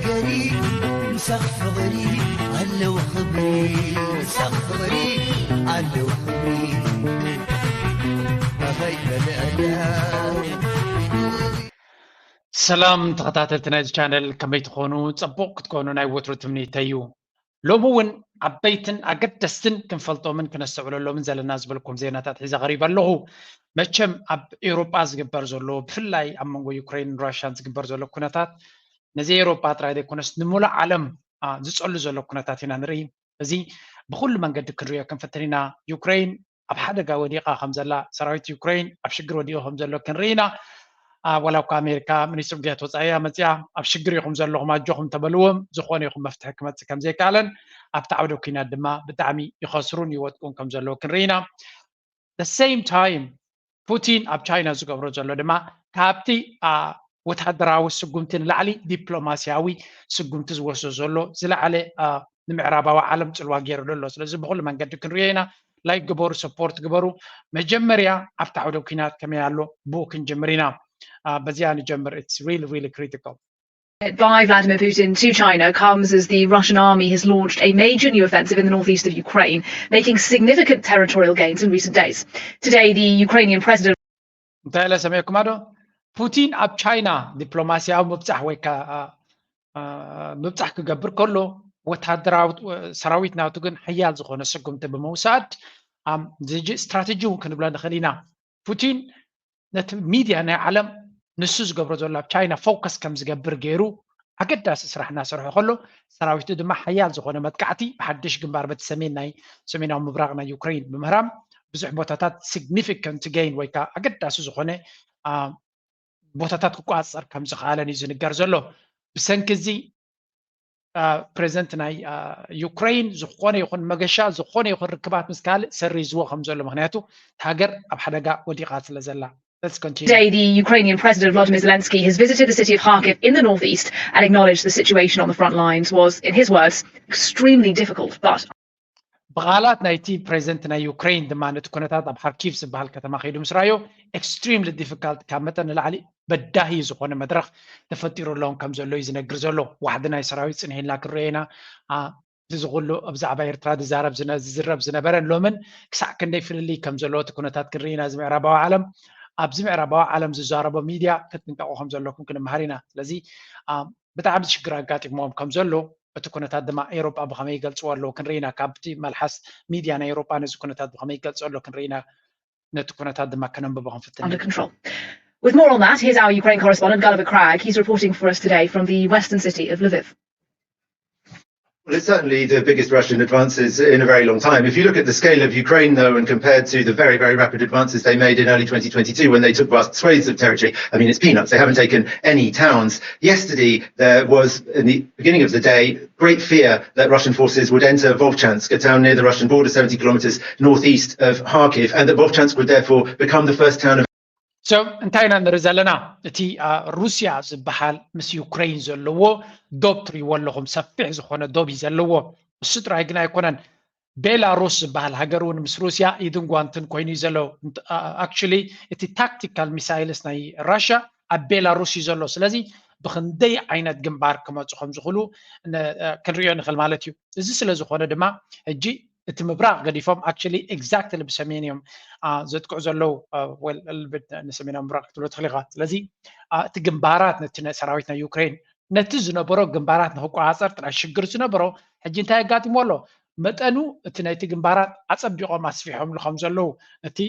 ገሪ ምሳኽ ፍቕሪ ኣለዉ ክብሪ፣ ምሳኽ ፍቕሪ ኣለዉ ክብሪ። ኣኸይ በልዕላ። ሰላም ተኸታተልቲ ናይዚ ቻነል፣ ከመይ ትኾኑ? ጽቡቕ ክትኮኑ ናይ ወትሩ ትምኒተይ እዩ። ሎሚ እውን ዓበይትን ኣገደስትን ክንፈልጦምን ክነስተውዕለሎምን ዘለና ዝበልኩም ዜናታት ሒዘ ቀሪበ ኣለኹ። መቸም ኣብ ኤውሮጳ ዝግበር ዘሎ፣ ብፍላይ ኣብ መንጎ ዩክሬንን ራሽያን ዝግበር ዘሎ ኩነታት፣ ነዚ ኤውሮጳ ጥራይ ዘይኮነስ ንሙሉእ ዓለም ዝጸሉ ዘሎ ኩነታት ኢና ንርኢ። እዚ ብኹሉ መንገዲ ክንሪኦ ክንፍትን ኢና። ዩክሬን ኣብ ሓደጋ ወዲቓ ከም ዘላ፣ ሰራዊት ዩክሬን ኣብ ሽግር ወዲቑ ከም ዘሎ ክንርኢ ኢና። ዋላ እኳ ኣሜሪካ ሚኒስትሪ ጉዳያት ወፃኢያ መፅያ ኣብ ሽግር ኢኹም ዘለኹም ኣጆኹም ተበልዎም፣ ዝኾነ ይኹን መፍትሒ ክመፅእ ከም ዘይከኣለን ኣብቲ ዓውደ ኩናት ድማ ብጣዕሚ ይኸስሩን ይወድቁን ከም ዘለዉ ክንርኢ ኢና። The same time ፑቲን ኣብ ቻይና ዝገብሮ ዘሎ ድማ ካብቲ ወታደራዊ ስጉምቲ ንላዕሊ ዲፕሎማስያዊ ስጉምቲ ዝወስዶ ዘሎ ዝለዓለ ንምዕራባዊ ዓለም ፅልዋ ገይሩ ዘሎ። ስለዚ ብኩሉ መንገዲ ክንሪኦ ኢና። ላይክ ግበሩ፣ ሰፖርት ግበሩ። መጀመርያ ኣብቲ ዓውደ ኩናት ከመይ ኣሎ ብኡ ክንጅምር ኢና። በዚኣ ንጀምር። It's really, really critical. By Vladimir Putin to China comes as the Russian army has launched a major new offensive in the northeast of Ukraine, making significant territorial gains in recent days. Today, the Ukrainian president እንታይ ኢለ ሰሚዕኩማ ዶ? ፑቲን ኣብ ቻይና ዲፕሎማስያዊ ምብጻሕ ወይ ምብጻሕ ክገብር ከሎ፣ ወታደራዊ ሰራዊት ናቱ ግን ሓያል ዝኾነ ስጉምቲ ብምውሳድ ስትራቴጂ እውን ክንብሎ ንኽእል ኢና። ፑቲን ነቲ ሚድያ ናይ ዓለም ንሱ ዝገብሮ ዘሎ ኣብ ቻይና ፎከስ ከም ዝገብር ገይሩ ኣገዳሲ ስራሕ እናሰርሖ ከሎ፣ ሰራዊቱ ድማ ሓያል ዝኾነ መጥቃዕቲ ብሓድሽ ግንባር በቲ ሰሜን ናይ ሰሜናዊ ምብራቕ ናይ ዩክሬን ብምህራም ብዙሕ ቦታታት ሲግኒፊካንት ገይን ወይ ከዓ ኣገዳሲ ዝኾነ ቦታታት ክቆፃፀር ከም ዝኸኣለን እዩ ዝንገር ዘሎ። ብሰንኪ እዚ ፕሬዚደንት ናይ ዩክሬን ዝኾነ ይኹን መገሻ፣ ዝኾነ ይኹን ርክባት ምስ ካልእ ሰሪዝዎ ከም ዘሎ፣ ምክንያቱ ሃገር ኣብ ሓደጋ ወዲቓ ስለ ዘላ። Today, the Ukrainian President Volodymyr Zelensky has visited the city of Kharkiv in the northeast and acknowledged the situation on the front lines was, in his words, extremely difficult, but ብቓላት ናይቲ ፕሬዚደንት ናይ ዩክሬን ድማ ነቲ ኩነታት ኣብ ሓርኪቭ ዝበሃል ከተማ ከይዱ ምስ ረኣዮ፣ ኤክስትሪምሊ ዲፊካልት፣ ካብ መጠን ንላዕሊ በዳሂ ዝኾነ መድረኽ ተፈጢሩ ኣለውን ከም ዘሎ እዩ ዝነግር ዘሎ። ዋሕዲ ናይ ሰራዊት ጽንሒልና ክንሪኦ ኢና። እዚ ኩሉ ብዛዕባ ኤርትራ ዝዛረብ ዝዝረብ ዝነበረን ሎምን ክሳዕ ክንደይ ፍልልይ ከም ዘለዎ እቲ ኩነታት ክንርኢ ኢና። እዚ ምዕራባዊ ዓለም ኣብዚ ምዕራባዊ ዓለም ዝዛረቦ ሚድያ ክትጥንቀቑ ከም ዘለኩም ክንምሃር ኢና። ስለዚ ብጣዕሚ ሽግር ኣጋጢሞም ከም ዘሎ እቲ ኩነታት ድማ ኤውሮጳ ብኸመይ ይገልፅዎ ኣለዉ ክንርኢ ኢና። ካብቲ መልሓስ ሚድያ ናይ ኤውሮጳ ነዚ ኩነታት ብኸመይ ይገልፆ ኣሎ ክንርኢ ኢና። ነቲ ኩነታት ድማ ከነንብቦ ክንፍትን ኢና። With more on that, here's our Ukraine correspondent Gulliver Cragg. He's reporting for us today from the western city of Lviv. Well, it's certainly the biggest Russian advances in a very long time. If you look at the scale of Ukraine, though, and compared to the very, very rapid advances they made in early twenty twenty-two when they took vast swathes of territory, I mean, it's peanuts. They haven't taken any towns. Yesterday, there was, in the beginning of the day, great fear that Russian forces would enter Vovchansk, a town near the Russian border, seventy kilometers northeast of Kharkiv, and that Vovchansk would therefore become the first town of So እንታይ ኢና ንርኢ ዘለና? እቲ ሩስያ ዝበሃል ምስ ዩክሬን ዘለዎ ዶብ ትሪእዎ ኣለኹም፣ ሰፊሕ ዝኾነ ዶብ እዩ ዘለዎ። እሱ ጥራይ ግን ኣይኮነን። ቤላሩስ ዝበሃል ሃገር እውን ምስ ሩስያ ኢድን ጓንትን ኮይኑ እዩ ዘሎ። ኣክቹሊ እቲ ታክቲካል ሚሳይልስ ናይ ራሽያ ኣብ ቤላሩስ እዩ ዘሎ። ስለዚ ብክንደይ ዓይነት ግንባር ክመፁ ከም ዝኽእሉ ክንሪኦ ንኽእል ማለት እዩ። እዚ ስለ ዝኾነ ድማ ሕጂ እቲ ምብራቕ ገዲፎም ኣክቹሊ ኤግዛክትሊ ብሰሜን እዮም ዘጥቅዑ ዘለዉ። ንሰሜናዊ ምብራቕ ክትብሎ ትኽእል ኢኻ። ስለዚ እቲ ግንባራት ነቲ ሰራዊት ናይ ዩክሬን ነቲ ዝነበሮ ግንባራት ንክቆፃፀር ጥራይ ሽግር ዝነበሮ ሕጂ እንታይ ኣጋጢሞ ኣሎ? መጠኑ እቲ ናይቲ ግንባራት ኣፀቢቖም ኣስፊሖምሉ ከም ዘለዉ እቲ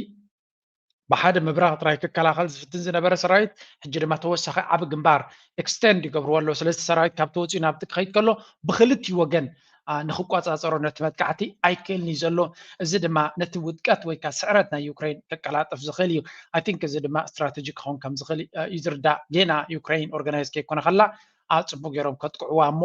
ብሓደ ምብራቕ ጥራይ ክከላኸል ዝፍትን ዝነበረ ሰራዊት ሕጂ ድማ ተወሳኺ ዓቢ ግንባር ኤክስተንድ ይገብርዎ ኣለዉ። ስለዚ ሰራዊት ካብቲ ወፂኡ ናብቲ ክኸይድ ከሎ ብክልቲኡ ወገን ንክቆፃፀሮ ነቲ መጥቃዕቲ ኣይክእልን እዩ ዘሎ። እዚ ድማ ነቲ ውድቀት ወይ ከዓ ስዕረት ናይ ዩክሬን ከቀላጥፍ ዝኽእል እዩ። ኣይ ቲንክ እዚ ድማ ስትራቴጂ ክኸውን ከም ዝኽእል እዩ ዝርዳእ። ጌና ዩክሬን ኦርጋናይዝ ከይኮነ ከላ ኣብ ፅቡቅ ገይሮም ከጥቅዕዋ እሞ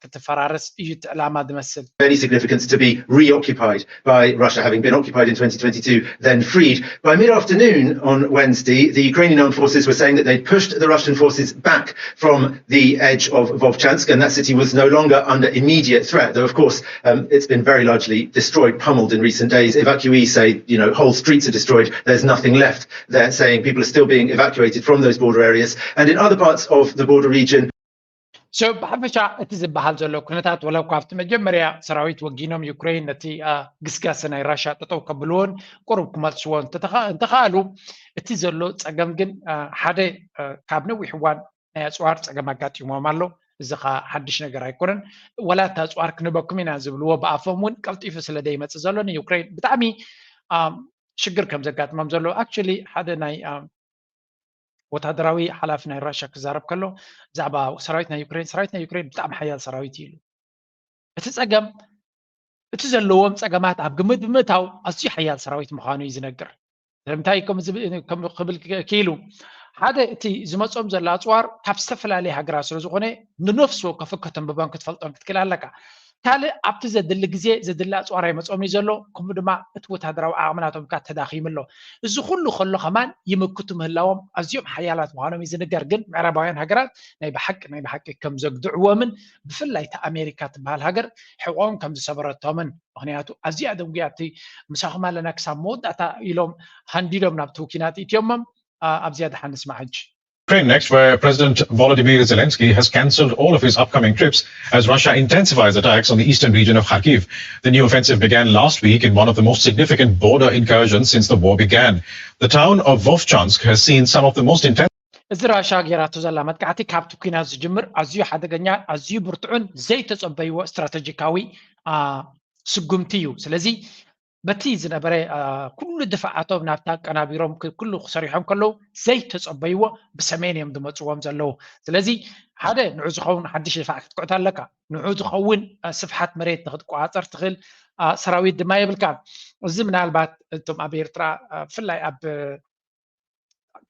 ክትፈራርስ እዩ እቲ ዕላማ ዝመስል። Any significance to be reoccupied by Russia, having been occupied in twenty twenty-two, then freed. By mid-afternoon on Wednesday, the Ukrainian armed forces were saying that they'd pushed the Russian forces back from the edge of Vovchansk, and that city was no longer under immediate threat, though of course um, it's been very largely destroyed, pummeled in recent days. Evacuees say, you know, whole streets are destroyed, there's nothing left. They're saying people are still being evacuated from those border areas. And in other parts of the border region, So ብሓፈሻ እቲ ዝበሃል ዘሎ ኩነታት፣ ወላ እኳ ኣብቲ መጀመርያ ሰራዊት ወጊኖም ዩክሬን ነቲ ግስጋሰ ናይ ራሻ ጠጠው ከብልዎን ቁሩብ ክመልስዎ እንተኸኣሉ፣ እቲ ዘሎ ፀገም ግን ሓደ ካብ ነዊሕ እዋን ናይ ኣፅዋር ፀገም ኣጋጢሞም ኣሎ። እዚ ኸዓ ሓድሽ ነገር ኣይኮነን። ወላ እቲ ኣፅዋር ክንበኩም ኢና ዝብልዎ ብኣፎም እውን ቀልጢፉ ስለ ዘይመፅእ ዘሎ ንዩክሬን ብጣዕሚ ሽግር ከም ዘጋጥሞም ዘሎ፣ actually ሓደ ናይ ወታደራዊ ሓላፊ ናይ ራሻ ክዛረብ ከሎ ብዛዕባ ሰራዊት ናይ ዩክሬን፣ ሰራዊት ናይ ዩክሬን ብጣዕሚ ሓያል ሰራዊት እዩ ኢሉ። እቲ ፀገም፣ እቲ ዘለዎም ፀገማት ኣብ ግምት ብምእታው ኣዝዩ ሓያል ሰራዊት ምዃኑ እዩ ዝነግር። ስለምንታይ ክብል ክኢሉ? ሓደ፣ እቲ ዝመፆም ዘሎ ኣፅዋር ካብ ዝተፈላለየ ሃገራት ስለ ዝኾነ ንነፍሲ ወከፍ ከተንብቦን ክትፈልጦን ክትክእል ኣለካ። ካልእ፣ ኣብቲ ዘድሊ ግዜ ዘድሊ ኣፅዋር ኣይመፆምን እዩ ዘሎ። ከምኡ ድማ እቲ ወታደራዊ ዓቕሚ ናቶም ከኣ ተዳኺሙ ኣሎ። እዚ ኩሉ ከሎ ከማን ይምክቱ ምህላዎም ኣዝዮም ሓያላት ምዃኖም እዩ ዝንገር። ግን ምዕራባውያን ሃገራት ናይ ብሓቂ ናይ ብሓቂ ከም ዘግድዕዎምን ብፍላይ እታ ኣሜሪካ ትበሃል ሃገር ሕቖኦም ከም ዝሰበረቶምን፣ ምኽንያቱ ኣዝያ ደንጉያ እቲ ምሳኹም ኣለና ክሳብ መወዳእታ ኢሎም ሃንዲዶም ናብቲ ኩናት እትዮሞም። ኣብዚኣ ደሓን ንስማዕ ሕጂ። Ukraine next, where President Volodymyr Zelensky has cancelled all of his upcoming trips as Russia intensifies attacks on the eastern region of Kharkiv. The new offensive began last week in one of the most significant border incursions since the war began. The town of Vovchansk has seen some of the most intense. እዚ ራሻ ጌራቶ ዘላ መጥቃዕቲ ካብቲ ኩናት ዝጅምር ኣዝዩ ሓደገኛ፣ ኣዝዩ ብርቱዕን ዘይተጸበይዎ ስትራተጂካዊ ስጉምቲ እዩ። ስለዚ በቲ ዝነበረ ኩሉ ድፋዓቶም ናብታ ኣቀናቢሮም ኩሉ ክሰሪሖም ከለዉ ዘይተጸበይዎ ብሰሜን እዮም ዝመጽዎም ዘለዉ። ስለዚ ሓደ ንዑ ዝኸውን ሓድሽ ድፋዕ ክትኩዕት ኣለካ። ንዑ ዝኸውን ስፍሓት መሬት ንክትቆጻጸር ትኽእል ሰራዊት ድማ የብልካን። እዚ ምናልባት እቶም ኣብ ኤርትራ ብፍላይ ኣብ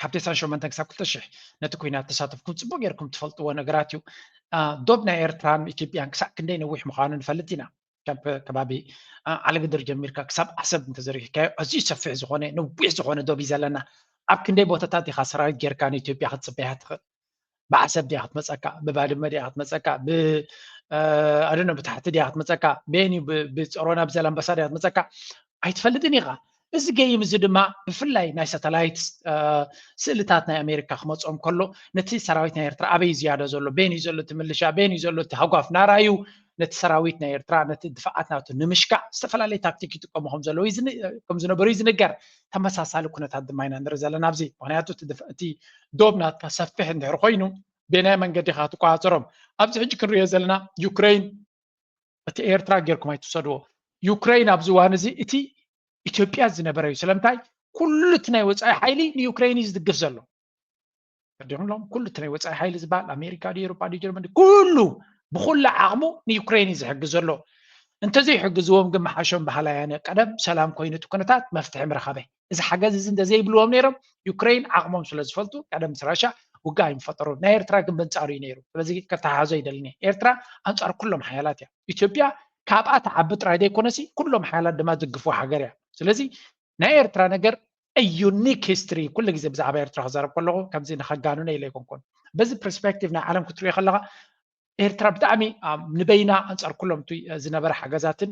ካብ ተስዓን ሸሞንተን ክሳብ ክልተ ሽሕ ነቲ ኩናት ተሳተፍኩም ጽቡቅ ጌርኩም ትፈልጥዎ ነገራት እዩ። ዶብ ናይ ኤርትራን ኢትዮጵያን ክሳብ ክንደይ ነዊሕ ምዃኑ ንፈልጥ ኢና። ካብ ከባቢ ዓለግድር ጀሚርካ ክሳብ ዓሰብ እንተዘርጊሕካዮ ኣዝዩ ሰፊሕ ዝኾነ ነዊሕ ዝኾነ ዶብ እዩ ዘለና። ኣብ ክንደይ ቦታታት ኢኻ ሰራዊት ጌርካ ንኢትዮጵያ ክትጽበያ ትኽእል? ብዓሰብ ድያ ክትመፀካ? ብባድመ ድያ ክትመፀካ? ብኣደነ ብታሕቲ ድያ ክትመፀካ? በየን እዩ? ብፀሮና ብዘላምበሳ ድያ ክትመፀካ? ኣይትፈልጥን ኢኻ። እዚ ገይም እዚ ድማ ብፍላይ ናይ ሳተላይት ስእልታት ናይ ኣሜሪካ ክመፅኦም ከሎ ነቲ ሰራዊት ናይ ኤርትራ ኣበይ ዝያዳ ዘሎ፣ በየን እዩ ዘሎ እቲ ምልሻ፣ በየን እዩ ዘሎ እቲ ሃጓፍ ናራዩ ነቲ ሰራዊት ናይ ኤርትራ ነቲ ድፋዓት ናቱ ንምሽካዕ ዝተፈላለየ ታክቲክ ይጥቀሙ ከም ዘለዉ ከም ዝነበሩ እዩ ዝንገር። ተመሳሳሊ ኩነታት ድማ ኢና ንርኢ ዘለና ኣብዚ። ምክንያቱ እቲ ዶብ ናትካ ሰፊሕ እንድሕር ኮይኑ በየናይ መንገዲ ኢኻ ትቆፃፀሮም? ኣብዚ ሕጂ ክንሪኦ ዘለና ዩክሬን እቲ ኤርትራ ጌርኩም ኣይትውሰድዎ። ዩክሬን ኣብዚ እዋን እዚ እቲ ኢትዮጵያ ዝነበረ እዩ። ስለምንታይ? ኩሉ እቲ ናይ ወፃኢ ሓይሊ ንዩክሬን እዩ ዝድግፍ ዘሎ። ተረዲኹም ኣለኹም? ኩሉ እቲ ናይ ወፃኢ ሓይሊ ዝበሃል ኣሜሪካ ድዩ ኤሮፓ ድዩ ጀርመን ድዩ ኩሉ ብኩሉ ዓቕሙ ንዩክሬን እዩ ዝሕግዝ ዘሎ። እንተዘይሕግዝዎም ግን መሓሾም በሃላይ ኣነ ቀደም ሰላም ኮይኑ እቲ ኩነታት መፍትሒ ምረኸበ። እዚ ሓገዝ እዚ እንተዘይብልዎም ነይሮም ዩክሬን ዓቕሞም ስለ ዝፈልጡ ቀደም ምስ ራሻ ውግእ ኣይምፈጠሩን። ናይ ኤርትራ ግን በንጻሩ እዩ ነይሩ። ስለዚ ከተሓሓዞ ይደልኒ። ኤርትራ ኣንጻር ኩሎም ሓያላት እያ። ኢትዮጵያ ካብኣ ትዓቢ ጥራይ ዘይኮነሲ ኩሎም ሓያላት ድማ ዝድግፍዋ ሃገር እያ። ስለዚ ናይ ኤርትራ ነገር a unique history። ኩሉ ግዜ ብዛዕባ ኤርትራ ክዛረብ ከለኹ ከምዚ ንኸጋንኖ ኢለ ኣይኮንኩን። በዚ ፐርስፔክቲቭ ናይ ዓለም ክትሪኦ ከለኻ ኤርትራ ብጣዕሚ ንበይና ኣንጻር ኩሎም እቲ ዝነበረ ሓገዛትን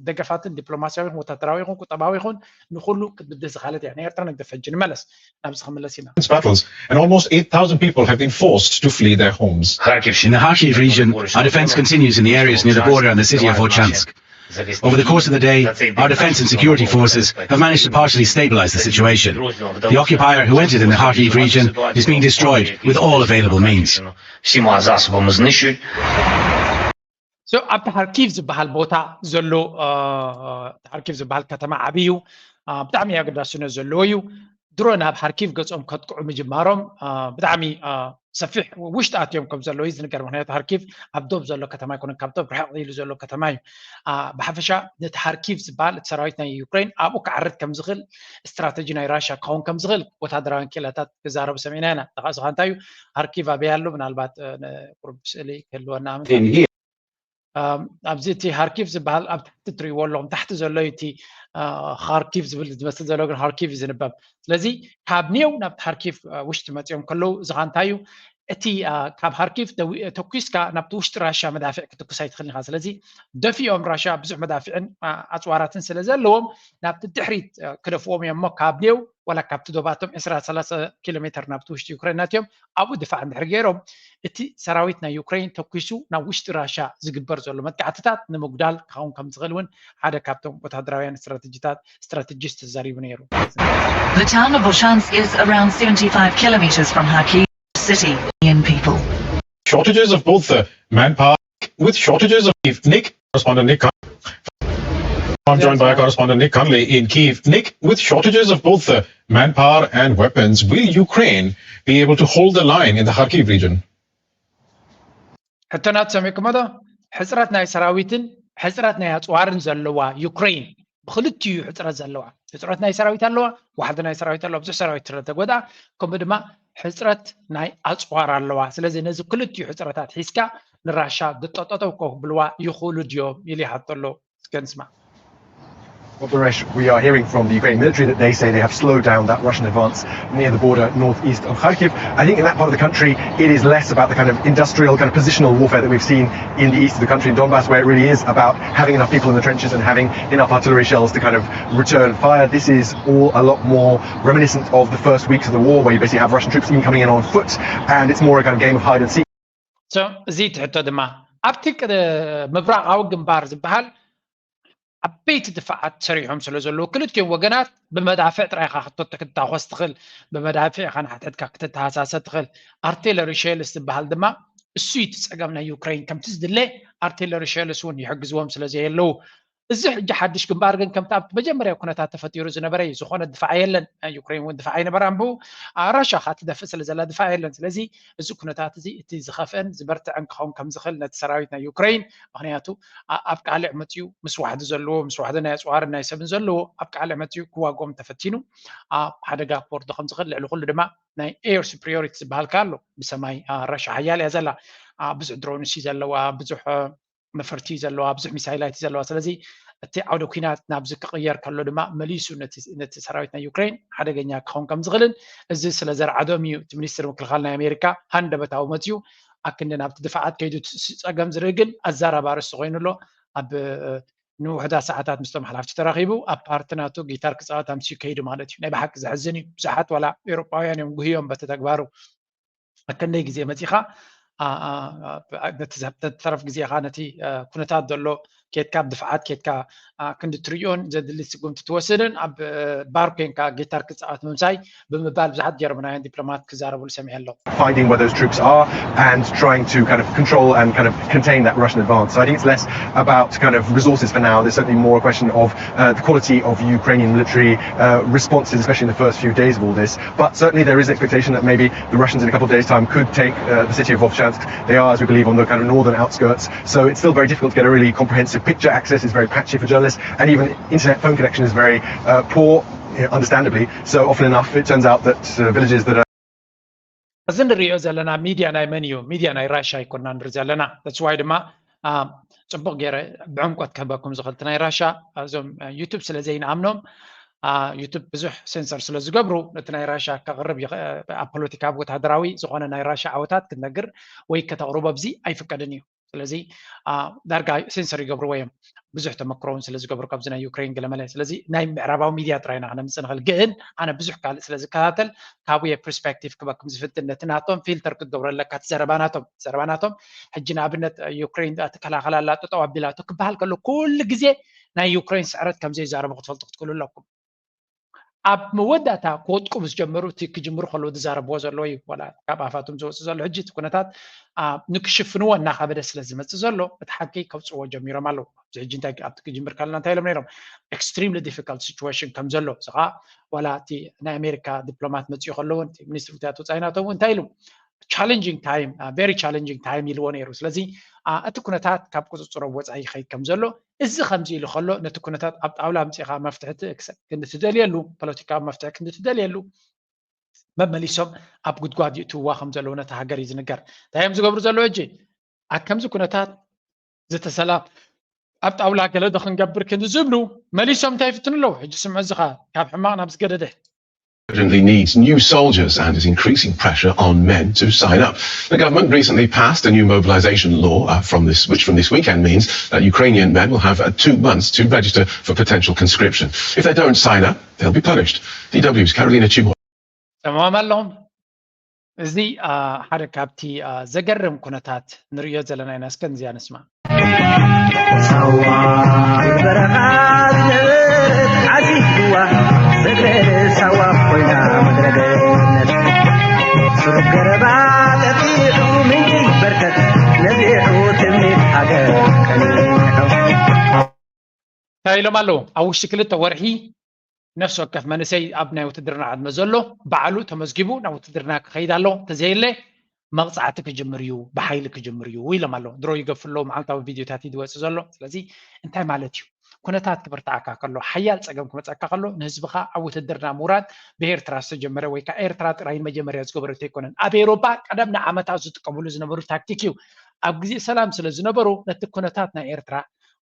ደገፋትን ዲፕሎማስያዊ ይኹን ወታደራዊ ይኹን ቁጠባዊ ይኹን ንኹሉ ክትብድህ ዝኻለት እያ። ናይ ኤርትራ ንግደፍ ሕጂ ንመለስ ናብዚ ክምለስ ኢና። Battles and almost eight thousand people have been forced to flee their homes. In the Kharkiv region, our defense continues in the areas near the border and the city of Volchansk. Over the course of the day, our defense and security forces have managed to partially stabilize the situation. The occupier who entered in the Kharkiv region is being destroyed with all available means. So ኣብቲ ሃርኪቭ ዝበሃል ቦታ ዘሎ ሃርኪቭ ዝበሃል ከተማ ዓብዩ ብጣዕሚ ኣገዳስነት ዘለዎ እዩ። ድሮ ናብ ሃርኪቭ ገጾም ከጥቅዑ ምጅማሮም ብጣዕሚ ሰፊሕ ውሽጢ ኣትዮም ከም ዘለዉ እዩ ዝንገር። ምክንያቱ ሃርኪቭ ኣብ ዶብ ዘሎ ከተማ ኣይኮነን፣ ካብ ዶብ ርሕቕ ኢሉ ዘሎ ከተማ እዩ። ብሓፈሻ ነቲ ሃርኪቭ ዝበሃል እቲ ሰራዊት ናይ ዩክሬን ኣብኡ ክዓርድ ከም ዝኽእል ስትራተጂ ናይ ራሽያ ክኸውን ከም ዝኽእል ወታደራውያን ክኢላታት ክዛረቡ ሰሚዕና ኢና። ተኻእስኻ እንታይ እዩ ሃርኪቭ ኣበይ ኣሎ? ምናልባት ቁሩብ ስእሊ ክህልወና ኣምን ኣብዚ እቲ ሃርኪቭ ዝበሃል ኣብ ታሕቲ ትሪእዎ ኣለኹም። ታሕቲ ዘሎ እዩ እቲ ሃርኪቭ ዝብል ዝመስል ዘሎ ግን ሃርኪቭ እዩ ዝንበብ። ስለዚ ካብ ኔው ናብቲ ሃርኪቭ ውሽጢ መፂኦም ከለዉ እዚ ኸ እንታይ እዩ? እቲ ካብ ሃርኪቭ ተኩስካ ናብቲ ውሽጢ ራሻ መዳፍዕ ክትኩስ ኣይትኽእልን ኢኻ። ስለዚ ደፊኦም ራሻ ብዙሕ መዳፍዕን ኣፅዋራትን ስለ ዘለዎም ናብቲ ድሕሪት ክደፍዎም እዮም እሞ ካብ ኔው ዋላ ካብቲ ዶባቶም ዕስራ ሰላሳ ኪሎ ሜትር ናብቲ ውሽጢ ዩክሬን ናትዮም ኣብኡ ድፋዕ እንድሕር ገይሮም እቲ ሰራዊት ናይ ዩክሬን ተኩሱ ናብ ውሽጢ ራሻ ዝግበር ዘሎ መጥቃዕትታት ንምጉዳል ክኸውን ከም ዝኽእል እውን ሓደ ካብቶም ወታደራውያን ስትራተጂታት ስትራተጂስት ተዛሪቡ ነይሩ። The town of Volchansk is around seventy-five kilometers from Kharkiv city. Million people. Shortages of both the manpower with shortages of Kiev. Nick, correspondent Nick. I'm joined by correspondent Nick Connolly in Kiev. Nick, with shortages of both the manpower and weapons, will Ukraine be able to hold the line in the Kharkiv region? ሕቶናት ሰሚዕኩሞ ዶ? ሕፅረት ናይ ሰራዊትን ሕፅረት ናይ ኣፅዋርን ዘለዋ ዩክሬን ብክልቲኡ ሕፅረት ዘለዋ ሕፅረት ናይ ሰራዊት ኣለዋ፣ ዋሕዲ ናይ ሰራዊት ኣለዋ፣ ብዙሕ ሰራዊት ስለተጎዳ ከምኡ ድማ ሕፅረት ናይ ኣፅዋር ኣለዋ። ስለዚ ነዚ ክልቲኡ ሕፅረታት ሒዝካ ንራሻ ግጠጠጠው ከብልዋ ይኽእሉ ድዮም ኢሉ ይሓቶ ኣሎ። እስከ ንስማዕ። Well, Baresh, we are hearing from the Ukrainian military that they say they have slowed down that Russian advance near the border northeast of Kharkiv. I think in that part of the country, it is less about the kind of industrial, kind of positional warfare that we've seen in the east of the country, in Donbass, where it really is about having enough people in the trenches and having enough artillery shells to kind of return fire. This is all a lot more reminiscent of the first weeks of the war, where you basically have Russian troops even coming in on foot, and it's more a kind of game of hide and seek. እዚ ትሕቶ ድማ ኣብቲ ምብራቃዊ ግንባር ዝበሃል ዓበይቲ ድፋዓት ሰሪሖም ስለ ዘለዉ ክልቲኦም ወገናት ብመዳፍዕ ጥራይ ኢኻ ክትተኮስ ትኽእል፣ ብመዳፍዕ ኢኻ ንሓድሕድካ ክትተሃሳሰ ትኽእል። ኣርቲለሪ ሸልስ ዝበሃል ድማ እሱ እቲ ፀገም ናይ ዩክሬን ከምቲ ዝድለ ኣርቲለሪ ሸልስ እውን ይሕግዝዎም ስለ ዘየለዉ እዚ ሕጂ ሓድሽ ግንባር ግን ከምቲ ኣብቲ መጀመርያ ኩነታት ተፈጢሩ ዝነበረ እዩ። ዝኾነ ድፋዕ የለን። ዩክሬን እውን ድፋዕ ኣይነበራን ብኡ ራሻ ካ ትደፍእ ስለ ዘላ ድፋዕ የለን። ስለዚ እዚ ኩነታት እዚ እቲ ዝኸፍአን ዝበርትዐን ክኸውን ከም ዝኽእል ነቲ ሰራዊት ናይ ዩክሬን ምክንያቱ ኣብ ቃልዕ መፅኡ ምስ ዋሕዲ ዘለዎ ምስ ዋሕዲ ናይ ኣፅዋርን ናይ ሰብን ዘለዎ ኣብ ቃልዕ መፅኡ ክዋጎም ተፈቲኑ ኣብ ሓደጋ ክወርዶ ከም ዝኽእል ልዕሊ ኩሉ ድማ ናይ ኤር ሱፕሪዮሪቲ ዝበሃል ኣሎ። ብሰማይ ራሻ ሓያል እያ ዘላ። ብዙሕ ድሮንስ እዩ ዘለዋ፣ ብዙሕ መፈርቲ ዘለዋ ብዙሕ ሚሳይላት እዩ ዘለዋ። ስለዚ እቲ ዓውደ ኩናት ናብዚ ክቕየር ከሎ ድማ መሊሱ ነቲ ሰራዊት ናይ ዩክሬን ሓደገኛ ክኸውን ከም ዝኽእልን እዚ ስለ ዘርዓዶም እዩ እቲ ሚኒስትር ምክልኻል ናይ ኣሜሪካ ሃንደበታዊ መፅዩ ኣክንዲ ናብቲ ድፋዓት ከይዱ ፀገም ዝርኢ ግን ኣዛራቢ ኣርእስቲ ኮይኑ ኣሎ። ኣብ ንውሕዳት ሰዓታት ምስቶም ሓላፍቲ ተራኺቡ ኣብ ፓርቲ ናቱ ጊታር ክፃወት ኣምስዩ ከይዱ ማለት እዩ። ናይ ብሓቂ ዘሕዝን እዩ። ብዙሓት ዋላ ኤውሮጳውያን እዮም ጉህዮም በቲ ተግባሩ። ኣከንደይ ግዜ መፂኻ ነቲ ተረፍ ግዜኻ ነቲ ኩነታት ዘሎ ኬድካ ብድፍዓት ኬድካ ክንዲ ትሪኦን ዘድሊ ስጉምቲ ትወስድን ኣብ ባር ኮንካ ጊታር ክፃወት ምምሳይ ብምባል ብዙሓት ጀርመናውያን ዲፕሎማት ክዛረብሉ ሰሚዐ ኣለኹ። Finding where those troops are and trying to kind of control and kind of contain that Russian advance. So I think it's less about kind of resources for now. There's certainly more a question of uh, the quality of Ukrainian military uh, responses, especially in the first few days of all this. But certainly there is an expectation that maybe the Russians in a couple of days' time could take uh, the city of Volchansk. They are, as we believe, on the kind of northern outskirts. So it's still very difficult to get a really comprehensive picture. Access is very patchy for journalists, and even internet phone connection is very uh, poor, understandably. So often enough, it turns out that uh, villages that are እዚ ንሪኦ ዘለና ሚድያ ናይ መን እዩ? ሚድያ ናይ ራሻ ኣይኮና ንርኢ ዘለና። ተስዋይ ድማ ፅቡቅ ገይረ ብዕምቆት ክህበኩም ዝኽእል ናይ ራሻ እዞም ዩቱብ ስለ ዘይንኣምኖም ዩቱብ ብዙሕ ሴንሰር ስለ ዝገብሩ ነቲ ናይ ራሻ ከቕርብ ኣብ ፖለቲካ ወታደራዊ ዝኾነ ናይ ራሻ ዓወታት ክትነግር ወይ ከተቕርቦ ኣብዚ ኣይፍቀድን እዩ። ስለዚ ዳርጋ ሴንሰር ይገብርዎ እዮም። ብዙሕ ተመክሮ እውን ስለ ዝገብሩ ካብዚ ናይ ዩክሬን ገለመለ ስለዚ ናይ ምዕራባዊ ሚድያ ጥራይ ኢና ክነምፅእ ንኽእል ግን ኣነ ብዙሕ ካልእ ስለ ዝከታተል ካብየ ፐርስፔክቲቭ ክበኩም ዝፍትን ነቲ ናቶም ፊልተር ክትገብሮ ኣለካ እቲ ዘረባ ናቶም ዘረባ ናቶም ሕጂ ንኣብነት ዩክሬን ትከላኸል ኣላ ጠጠው ኣቢላቶ ክበሃል ከሎ ኩሉ ግዜ ናይ ዩክሬን ስዕረት ከም ዘይዛረቡ ክትፈልጡ ክትክእሉ ኣለኩም። ኣብ መወዳእታ ክወጥቁ ምስ ጀመሩ እቲ ክጅምሩ ከለዉ ዝዛረብዎ ዘለዉ እዩ ዋላ ካብ ኣፋቶም ዝወፅእ ዘሎ ሕጂ እቲ ኩነታት ንክሽፍንዎ እናኸበደ ስለ ዝመፅእ ዘሎ እቲ ሓቂ ከውፅዎ ጀሚሮም ኣለዉ። ኣብዚ ሕጂ እንታይ ኣብቲ ክጅምር ከለና እንታይ ኢሎም ነይሮም extremely difficult situation ከም ዘሎ እዚ ከዓ ዋላ እቲ ናይ ኣሜሪካ ዲፕሎማት መፅኡ ከለዉ እቲ ሚኒስትሪ ጉዳያት ወፃኢ ናቶም እንታይ ኢሉ challenging time very challenging time ኢልዎ ነይሩ። ስለዚ እቲ ኩነታት ካብ ቁፅፅሮም ወፃኢ ይኸይድ ከም ዘሎ እዚ ከምዚ ኢሉ ከሎ ነቲ ኩነታት ኣብ ጣውላ ኣምፂኻ መፍትሒ ክንዲ ትደልየሉ ፖለቲካዊ መፍትሒ ክንዲ ትደልየሉ መመሊሶም ኣብ ጉድጓድ ይእትውዋ ከም ዘለዉ ነቲ ሃገር እዩ ዝንገር። እንታይ እዮም ዝገብሩ ዘለዉ ሕጂ ኣብ ከምዚ ኩነታት ዝተሰላም ኣብ ጣውላ ገለ ዶ ክንገብር ክንዲ ዝብሉ መሊሶም እንታይ ይፍትኑ ኣለዉ። ሕጂ ስምዑ እዚ ካብ ሕማቕ ናብ ዝገደደ urgently needs new soldiers and is increasing pressure on men to sign up. The government recently passed a new mobilization law uh, from this, which from this weekend means that Ukrainian men will have uh, two months to register for potential conscription. If they don't sign up, they'll be punished. D W's Carolina Chimor. ሰማም ኣለኹም። እዚ ሓደ ካብቲ ዘገርም ኩነታት ንርእዮ ዘለና ኢና። እስከ ንዚኣ ንስማ። ሳዋ በረኻ ዝነብር ዓዚዝዋ፣ ሰግረ ሳዋ ኮይና ምድረ ገነት። ስሩብ ገረባ ጠፊሑ ምንጪ በርከት፣ ነዚሑ ትምኒት ሃገር ቀኒሑ። እንታይ ኢሎም ኣለዉ? ኣብ ውሽጢ ክልተ ወርሒ ነፍሲ ወከፍ መንእሰይ ኣብ ናይ ውትድርና ዕድመ ዘሎ ባዕሉ ተመዝጊቡ ናብ ውትድርና ክኸይድ ኣሎ። እንተዘየለ መቕፃዕቲ ክጅምር እዩ፣ ብሓይሊ ክጅምር እዩ ኢሎም ኣለዉ። ድሮ ይገፉ ኣለዉ፣ መዓልታዊ ቪድዮታት እዩ ዝወፅእ ዘሎ። ስለዚ እንታይ ማለት እዩ? ኩነታት ክብርትዓካ ከሎ፣ ሓያል ፀገም ክመፀካ ከሎ፣ ንህዝብኻ ኣብ ውትድርና ምውራድ ብኤርትራ ዝተጀመረ ወይ ከዓ ኤርትራ ጥራይ መጀመርያ ዝገበረቶ ኣይኮነን። ኣብ ኤውሮጳ ቀደም ንዓመታት ዝጥቀምሉ ዝነበሩ ታክቲክ እዩ። ኣብ ግዜ ሰላም ስለ ዝነበሩ ነቲ ኩነታት ናይ ኤርትራ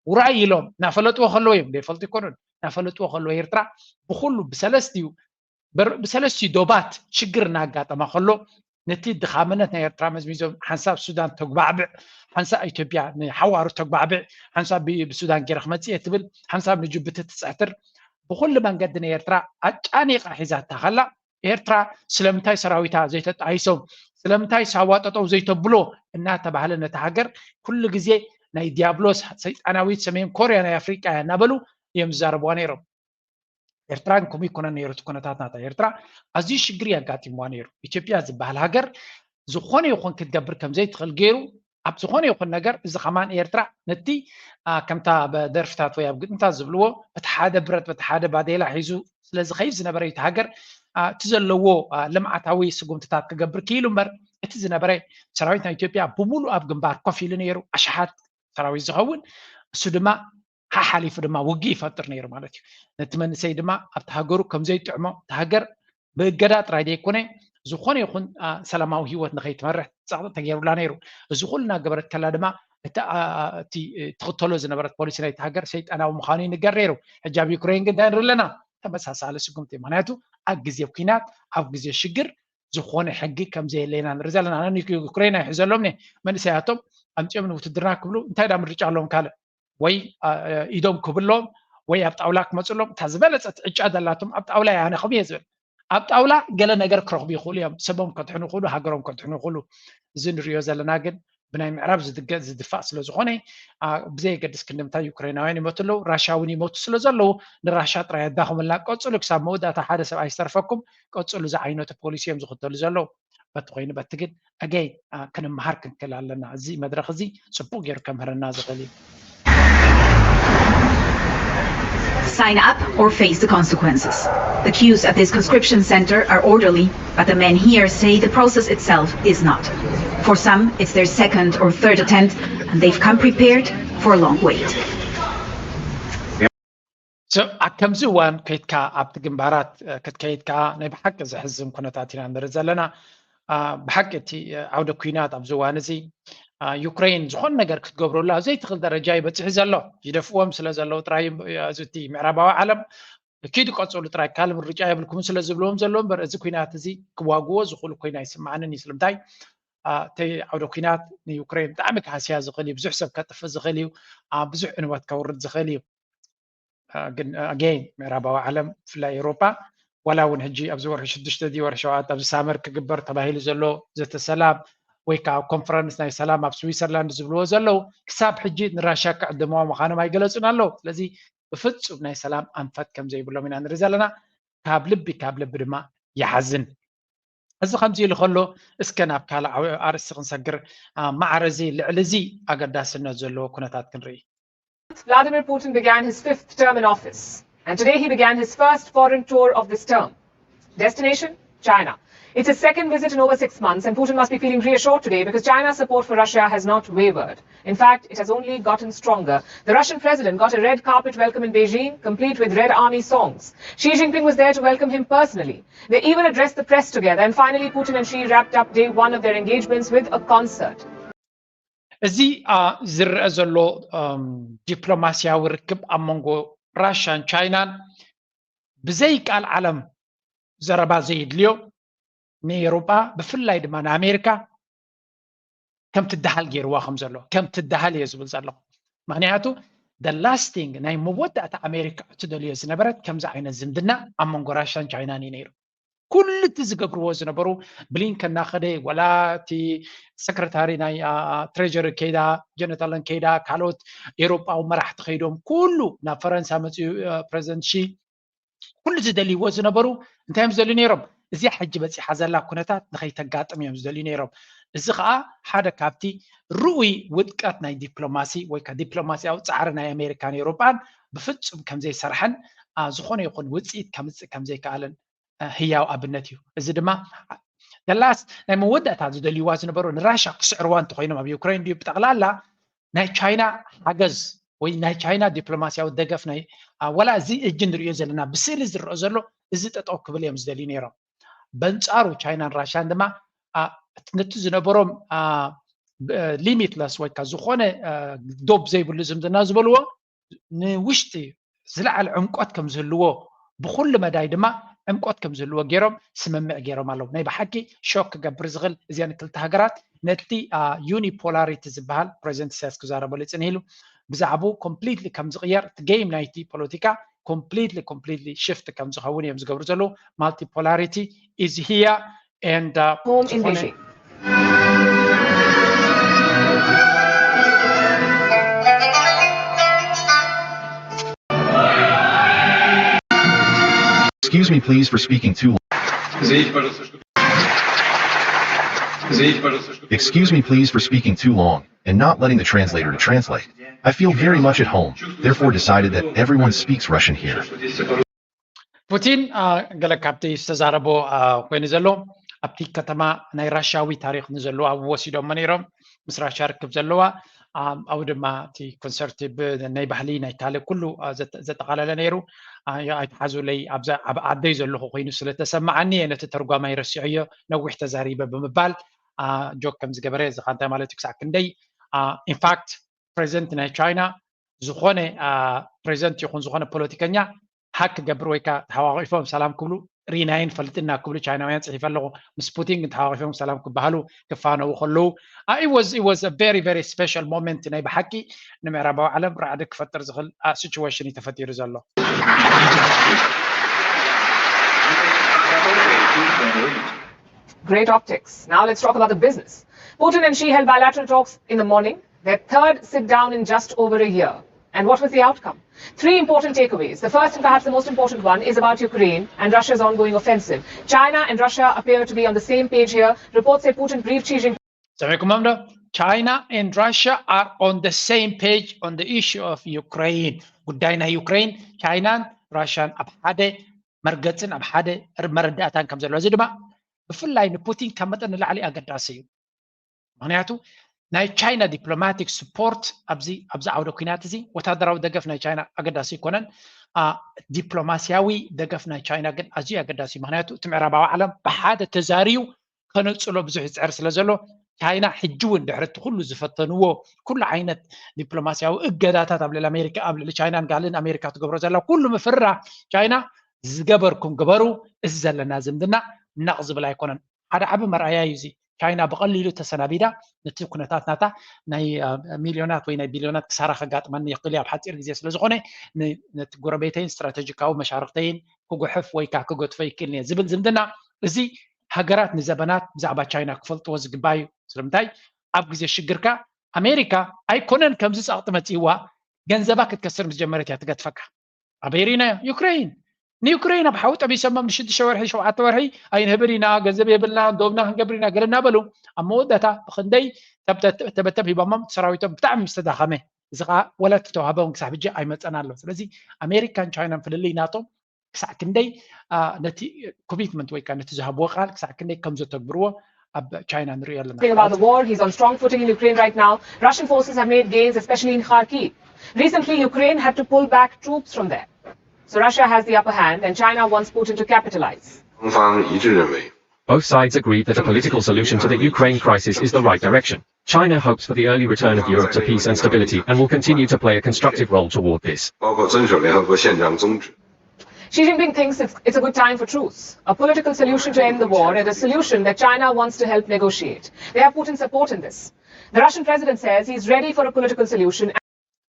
ውራይ ኢሎም እናፈለጥዎ ከለዉ እዮም፣ ዘይፈልጡ ኣይኮኑን። እናፈለጥዎ ከለዉ ኤርትራ ብኩሉ ብሰለስቲኡ ብሰለስቲኡ ዶባት ሽግር እናጋጠማ ከሎ ነቲ ድኻምነት ናይ ኤርትራ መዝሚዞም ሓንሳብ ሱዳን ተጉባዕብዕ፣ ሓንሳብ ኢትዮጵያ ንሓዋሩ ተጉባዕብዕ፣ ሓንሳብ ብሱዳን ገይረ ክመጽእ እየ ትብል፣ ሓንሳብ ንጅቡቲ ትጽሕትር፣ ብኩሉ መንገዲ ንኤርትራ ኣጫኒቓ ሒዛታ ከላ ኤርትራ ስለምንታይ ሰራዊታ ዘይተጣይሶም ስለምንታይ ሳዋ ጠጠው ዘይተብሎ እናተባህለ ነቲ ሃገር ኩሉ ግዜ ናይ ዲያብሎስ ሰይጣናዊት ሰሜን ኮርያ ናይ ኣፍሪቃ እያ እናበሉ እዮም ዝዛረብዋ ነይሮም። ኤርትራ ግን ከምኡ ይኮነን ነይሩ እቲ ኩነታት ናታ። ኤርትራ ኣዝዩ ሽግር የጋጢምዋ ነይሩ። ኢትዮጵያ ዝበሃል ሃገር ዝኾነ ይኹን ክትገብር ከም ዘይትኽእል ገይሩ ኣብ ዝኾነ ይኹን ነገር እዚ ከማን ኤርትራ ነቲ ከምታ ደርፍታት ወይ ኣብ ግጥምታት ዝብልዎ በቲ ሓደ ብረት በቲ ሓደ ባዴላ ሒዙ ስለ ዝኸይድ ዝነበረ እቲ ሃገር እቲ ዘለዎ ልምዓታዊ ስጉምትታት ክገብር ክኢሉ እምበር እቲ ዝነበረ ሰራዊት ናይ ኢትዮጵያ ብሙሉ ኣብ ግንባር ኮፍ ኢሉ ነይሩ። ኣሽሓት ሰራዊት ዝኸውን እሱ ድማ ሓሓሊፉ ድማ ውግእ ይፈጥር ነይሩ ማለት እዩ። ነቲ መንእሰይ ድማ ኣብቲ ሃገሩ ከም ዘይጥዕሞ እቲ ሃገር ብእገዳ ጥራይ ዘይኮነ ዝኾነ ይኹን ሰላማዊ ህይወት ንኸይትመርሕ ጸቕጢ ተገይሩላ ነይሩ። እዚ ኩሉ እናገበረት ከላ ድማ እቲ ትኽተሎ ዝነበረት ፖሊሲ ናይቲ ሃገር ሰይጣናዊ ምዃኑ ይንገር ነይሩ። ሕጂ ኣብ ዩክሬን ግን እንታይ ንርኢ ኣለና? ተመሳሳሊ ስጉምቲ። ምክንያቱ ኣብ ግዜ ኲናት ኣብ ግዜ ሽግር ዝኾነ ሕጊ ከም ዘየለ ኢና ንርኢ ዘለና። ኣነ ዩክሬን ኣይሕዘሎም እየ። መንእሰያቶም ኣምጺኦም ንውትድርና ክብሉ እንታይ ዳ ምርጫ ኣለዎም ካልእ? ወይ ኢዶም ክብሎም ወይ ኣብ ጣውላ ክመፅሎም እታ ዝበለፀት ዕጫ ዘላቶም ኣብ ጣውላ እያ ኣነ ከምኡ እየ ዝብል። ኣብ ጣውላ ገለ ነገር ክረኽቡ ይኽእሉ እዮም። ሰቦም ከድሕኑ ይኽእሉ፣ ሃገሮም ከድሕኑ ይኽእሉ። እዚ ንሪኦ ዘለና ግን ብናይ ምዕራብ ዝድገ ዝድፋእ ስለ ዝኾነ ብዘየገድስ ክንዲ ምንታይ ዩክሬናውያን ይመቱ ኣለዉ፣ ራሻ እውን ይመቱ ስለ ዘለዉ ንራሻ ጥራይ ኣዳኽሙልና። ቀፅሉ ክሳብ መወዳእታ ሓደ ሰብኣይ ዝተርፈኩም ቀፅሉ። እዚ ዓይነቱ ፖሊሲ እዮም ዝኽተሉ ዘለዉ። በቲ ኮይኑ በቲ ግን ኣገይ ክንመሃር ክንክእል ኣለና። እዚ መድረኽ እዚ ፅቡቅ ገይሩ ከምህረና ዝኽእል እዩ። Sign up or face the consequences. The queues at this conscription center are orderly, but the men here say the process itself is not. For some, it's their second or third attempt, and they've come prepared for a long wait. ኣብ ከምዚ እዋን ከይድካ ኣብቲ ግንባራት ክትከይድ ከዓ ናይ ብሓቂ ዘሕዝን ኩነታት ኢና ንርኢ ዘለና። ብሓቂ እቲ ዓውደ ኩናት ኣብዚ እዋን እዚ ዩክሬን ዝኾነ ነገር ክትገብረሉ ኣብ ዘይትኽእል ደረጃ እዩ በፂሑ ዘሎ። ይደፍዎም ስለ ዘለዉ ጥራይ እዚ እቲ ምዕራባዊ ዓለም ኪዱ ቀፅሉ ጥራይ ካልእ ምርጫ የብልኩምን ስለ ዝብልዎም ዘለዉ እምበር እዚ ኩናት እዚ ክዋግዎ ዝኽእሉ ኮይኑ ኣይስምዓንን እዩ። ስለምንታይ እቲ ዓውደ ኩናት ንዩክሬን ብጣዕሚ ክሃስያ ዝኽእል እዩ። ብዙሕ ሰብ ከጥፍእ ዝኽእል እዩ። ብዙሕ ዕንወት ከውርድ ዝኽእል እዩ። ግን ኣገይን ምዕራባዊ ዓለም ብፍላይ ኤውሮጳ ዋላ እውን ሕጂ ኣብዚ ወርሒ ሽዱሽተ ድዩ ወርሒ ሸውዓተ ኣብዚ ሳመር ክግበር ተባሂሉ ዘሎ ዘተ ሰላም ወይ ከዓ ኮንፈረንስ ናይ ሰላም ኣብ ስዊሰርላንድ ዝብልዎ ዘለዉ ክሳብ ሕጂ ንራሽያ ክዕድምዋ ምዃኖም ኣይገለፁን ኣለዉ። ስለዚ ብፍፁም ናይ ሰላም ኣንፈት ከም ዘይብሎም ኢና ንርኢ ዘለና። ካብ ልቢ ካብ ልቢ ድማ ይሓዝን። እዚ ከምዚ ኢሉ ከሎ እስከ ናብ ካልእ ኣርእስቲ ክንሰግር። ማዕረ እዚ ልዕሊ እዚ ኣገዳስነት ዘለዎ ኩነታት ክንርኢ። Vladimir Putin began his fifth term in office, and today he began his first foreign tour of this term. Destination? China. It's his second visit in over six months, and Putin must be feeling reassured today because China's support for Russia has not wavered. In fact, it has only gotten stronger. The Russian president got a red carpet welcome in Beijing, complete with Red Army songs. Xi Jinping was there to welcome him personally. They even addressed the press together, and finally, Putin and Xi wrapped up day one of their engagements with a concert. እዚ ዝረአ ዘሎ ዲፕሎማስያዊ ርክብ ኣብ መንጎ ራሽያን ቻይናን ብዘይ ቃል ዓለም ዘረባ ዘየድልዮ ንኤውሮጳ ብፍላይ ድማ ንኣሜሪካ ከም ትደሃል ገይርዋ ከም ዘሎ ከም ትደሃል እየ ዝብል ዘለኹ። ምክንያቱ the last thing ናይ መወዳእታ ኣሜሪካ እትደልዮ ዝነበረት ከምዚ ዓይነት ዝምድና ኣብ መንጎ ራሻን ቻይናን እዩ ነይሩ። ኩሉ እቲ ዝገብርዎ ዝነበሩ ብሊንከን እናኸደ ወላ እቲ ሰክረታሪ ናይ ትሬጀሪ ከይዳ ጀነታለን ከይዳ ካልኦት ኤውሮጳዊ መራሕቲ ከይዶም ኩሉ ናብ ፈረንሳ መፅኡ ፕረዚደንት ሺ ኩሉ ዝደልይዎ ዝነበሩ እንታይ እዮም ዝደልዩ ነይሮም? እዚኣ ሕጂ በፂሓ ዘላ ኩነታት ንኸይተጋጥም እዮም ዝደልዩ ነይሮም። እዚ ከዓ ሓደ ካብቲ ርኡይ ውድቀት ናይ ዲፕሎማሲ ወይ ከዓ ዲፕሎማሲያዊ ፃዕሪ ናይ ኣሜሪካን ኤውሮጳን ብፍፁም ከምዘይሰርሐን ዝኾነ ይኹን ውፅኢት ከምፅእ ከምዘይከኣለን ህያው ኣብነት እዩ። እዚ ድማ ደላስ ናይ መወዳእታ ዝደልይዋ ዝነበሩ ንራሻ ክስዕርዋ እንተኮይኖም ኣብ ዩክሬን ድዩ ብጠቕላላ ናይ ቻይና ሓገዝ ወይ ናይ ቻይና ዲፕሎማሲያዊ ደገፍ ናይ ወላ እዚ እጂ ንሪኦ ዘለና ብስእሊ ዝረኦ ዘሎ እዚ ጠጠው ክብል እዮም ዝደልዩ ነይሮም። በንፃሩ ቻይናን ራሻን ድማ ነቲ ዝነበሮም ሊሚትለስ ወይ ከዓ ዝኾነ ዶብ ዘይብሉ ዝምድና ዝበልዎ ንውሽጢ ዝለዓለ ዕምቆት ከም ዝህልዎ ብኩሉ መዳይ ድማ ዕምቆት ከም ዝህልዎ ገይሮም ስምምዕ ገይሮም ኣለዉ። ናይ ብሓቂ ሾክ ክገብር ዝኽእል እዚኣን ክልተ ሃገራት ነቲ ዩኒፖላሪቲ ዝበሃል ፕሬዚደንት ኢሳያስ ክዛረበሉ ይፅንህ ኢሉ ብዛዕባኡ ኮምፕሊትሊ ከም ዝቕየር እቲ ጌም ናይቲ ፖለቲካ ኮምፕሊትሊ ኮምፕሊትሊ ሽፍት ከም ዝኸውን እዮም ዝገብሩ ዘለዉ። ማልቲፖላሪቲ ኢዝ ሂያ and uh, home in Beijing. Excuse me, please, for speaking too long. Excuse me, please, for speaking too long and not letting the translator to translate. I feel very much at home, therefore decided that everyone speaks Russian here. ፑቲን ገለ ካብቲ ዝተዛረቦ ኮይኑ ዘሎ ኣብቲ ከተማ ናይ ራሽያዊ ታሪክ ንዘለዎ ኣብኡ ወሲዶሞ ነይሮም ምስ ራሽያ ርክብ ዘለዋ ኣብኡ ድማ እቲ ኮንሰርት ናይ ባህሊ ናይ ካልእ ኩሉ ዘጠቃለለ ነይሩ። ኣይትሓዙለይ ኣብ ዓደይ ዘለኹ ኮይኑ ስለተሰማዓኒ እየ ነቲ ተርጓማይ ረሲዐዮ ነዊሕ ተዛሪበ ብምባል ጆክ ከም ዝገበረ እዚ ከዓ እንታይ ማለት እዩ ክሳዕ ክንደይ ኢንፋክት ፕሬዚደንት ናይ ቻይና ዝኾነ ፕሬዚደንት ይኹን ዝኾነ ፖለቲከኛ ሃክ ክገብር ወይ ከዓ ተሓቋቂፎም ሰላም ክብሉ ርኢናዮ ንፈልጥና ክብሉ ቻይናውያን ፅሒፈ ኣለኹ። ምስ ፑቲን ግን ተሓቋቂፎም ሰላም ክበሃሉ ክፋነዉ ከለዉ it was it was a very very special moment ናይ ብሓቂ ንምዕራባዊ ዓለም ራዕዲ ክፈጥር ዝኽእል ሲቹዌሽን እዩ ተፈጢሩ ዘሎ። Great optics. Now let's talk about the business. Putin and Xi held bilateral talks in the morning, their third sit down in just over a year. And what was the outcome? Three important takeaways. The first and perhaps the most important one is about Ukraine and Russia's ongoing offensive. China and Russia appear to be on the same page here. Reports say Putin briefed Xi Jinping. ሰሚዕኩሞም ዶ? China and Russia are on the same page on the issue of Ukraine. ጉዳይ ናይ ዩክሬን ቻይናን ራሽያን ኣብ ሓደ መርገፅን ኣብ ሓደ መረዳእታን ከም ዘለዎ እዚ ድማ ብፍላይ ንፑቲን ካብ መጠን ንላዕሊ ኣገዳሲ እዩ። ምክንያቱ ናይ ቻይና ዲፕሎማቲክ ስፖርት ኣብዚ ኣብዚ ዓውደ ኩናት እዚ ወታደራዊ ደገፍ ናይ ቻይና ኣገዳሲ ኣይኮነን። ዲፕሎማሲያዊ ደገፍ ናይ ቻይና ግን ኣዝዩ ኣገዳሲ እዩ። ምክንያቱ እቲ ምዕራባዊ ዓለም ብሓደ ተዛርዩ ከነፅሎ ብዙሕ ይፅዕር ስለ ዘሎ ቻይና ሕጂ እውን ድሕሪ እቲ ኩሉ ዝፈተንዎ ኩሉ ዓይነት ዲፕሎማሲያዊ እገዳታት ኣብ ልዕሊ ኣሜሪካ ኣብ ልዕሊ ቻይናን ጋልን ኣሜሪካ ትገብሮ ዘላ ኩሉ ምፍርራ ቻይና ዝገበርኩም ግበሩ፣ እዚ ዘለና ዝምድና ነቕ ዝብል ኣይኮነን። ሓደ ዓቢ መርኣያ እዩ እዚ። ቻይና ብቐሊሉ ተሰናቢዳ ነቲ ኩነታት ናታ ናይ ሚልዮናት ወይ ናይ ቢልዮናት ክሳራ ከጋጥመኒ ይኽእል እዩ ኣብ ሓፂር ግዜ ስለ ዝኾነ ነቲ ጎረቤተይን ስትራቴጂካዊ መሻርክተይን ክጉሕፍ ወይ ከዓ ክገድፎ ይክእል እየ ዝብል ዝምድና እዚ ሃገራት ንዘበናት ብዛዕባ ቻይና ክፈልጥዎ ዝግባእ እዩ። ስለምንታይ ኣብ ግዜ ሽግርካ ኣሜሪካ ኣይኮነን ከምዚ ፀቕጢ መፂእዋ ገንዘባ ክትከስር ምስ ጀመረት እያ ትገድፈካ። ኣበይ ርኢናዮ? ዩክሬን ንዩክሬን ኣብ ሓዊ ጠቢሶሞም ንሽዱሽተ ወርሒ ሸውዓተ ወርሒ ኣይንህብን ኢና፣ ገንዘብ የብልና፣ ዶብና ክንገብር ኢና ገለ እናበሉ ኣብ መወዳእታ ብክንደይ ተበተብ ሂቦሞም ሰራዊቶም ብጣዕሚ ምስ ተዳኸመ እዚ ከዓ ወላ እቲ ተዋህቦም ክሳብ ሕጂ ኣይመፀን ኣሎ። ስለዚ ኣሜሪካን ቻይናን ፍልልይ ናቶም ክሳዕ ክንደይ ነቲ ኮሚትመንት ወይ ከዓ ነቲ ዝሃብዎ ቃል ክሳዕ ክንደይ ከም ዘተግብርዎ ኣብ ቻይና ንሪኦ ኣለና። About the war, he's on strong footing in Ukraine right now. Russian forces have made gains, especially in Kharkiv. Recently, Ukraine had to pull back troops from there. So Russia has the upper hand, and China wants Putin to capitalize. 双方一致认为， Both sides agreed that a political solution to the Ukraine crisis is the right direction. China hopes for the early return of Europe to peace and stability and will continue to play a constructive role toward this. 包括遵守联合国宪章宗旨。Xi Jinping thinks it's, it's a good time for truce, a political solution to end the war, and a solution that China wants to help negotiate. They have Putin's support in this. The Russian president says he's ready for a political solution.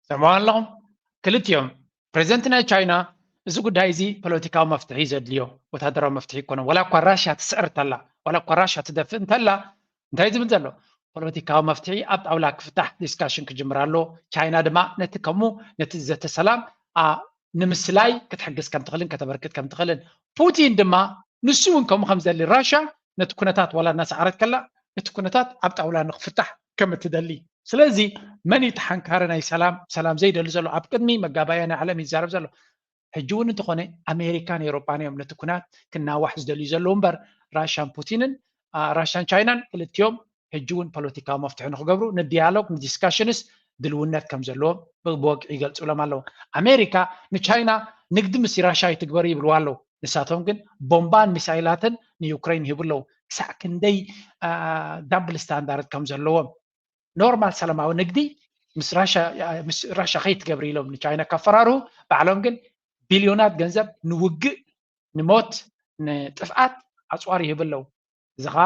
ሰምዑ ኣለኹም። ክልቲኦም፣ ፕሬዚደንት ናይ ቻይና፣ እዚ ጉዳይ እዚ ፖለቲካዊ መፍትሒ ዘድልዮ፣ ወታደራዊ መፍትሒ ይኮነ። ዋላ እኳ ራሽያ ትስዕር ተላ፣ ዋላ እኳ ራሽያ ትደፍእ እንተላ፣ እንታይ ዝብል ዘሎ? ፖለቲካዊ መፍትሒ ኣብ ጣውላ ክፍታሕ ዲስካሽን ክጅምር ኣሎ። ቻይና ድማ ነቲ ከምኡ ነቲ ዘተ ሰላም ንምስላይ ክትሕግዝ ከም ትኽእልን ከተበርክት ከም ትኽእልን፣ ፑቲን ድማ ንሱ እውን ከምኡ ከም ዘሊ ራሻ ነቲ ኩነታት ዋላ እናሰዓረት ከላ እቲ ኩነታት ኣብ ጣውላ ንክፍታሕ ከም እትደሊ። ስለዚ መን እዩ ተሓንካሪ ናይ ሰላም ሰላም ዘይደሊ ዘሎ? ኣብ ቅድሚ መጋባያ ናይ ዓለም ይዛረብ ዘሎ። ሕጂ እውን እንተኾነ ኣሜሪካን ኤሮጳን እዮም ነቲ ኩናት ክናዋሕ ዝደልዩ ዘለዉ እምበር ራሻን ፑቲንን ራሻን ቻይናን ክልቲኦም ሕጂ እውን ፖለቲካዊ መፍትሒ ንክገብሩ ንዲያሎግ ንዲስካሽንስ ድልውነት ከም ዘለዎም ብወግዒ ይገልፁሎም ኣለዉ። ኣሜሪካ ንቻይና ንግዲ ምስ ራሻ ይትግበር ይብልዋ ኣለዉ። ንሳቶም ግን ቦምባን ሚሳይላትን ንዩክሬን ይህቡ ኣለዉ። ክሳዕ ክንደይ ዳብል ስታንዳርድ ከም ዘለዎም። ኖርማል ሰላማዊ ንግዲ ምስ ራሻ ከይትገብር ኢሎም ንቻይና ከፈራርሁ፣ ባዕሎም ግን ቢልዮናት ገንዘብ ንውግእ፣ ንሞት፣ ንጥፍኣት ኣፅዋር ይህቡ ኣለዉ። እዚ ከዓ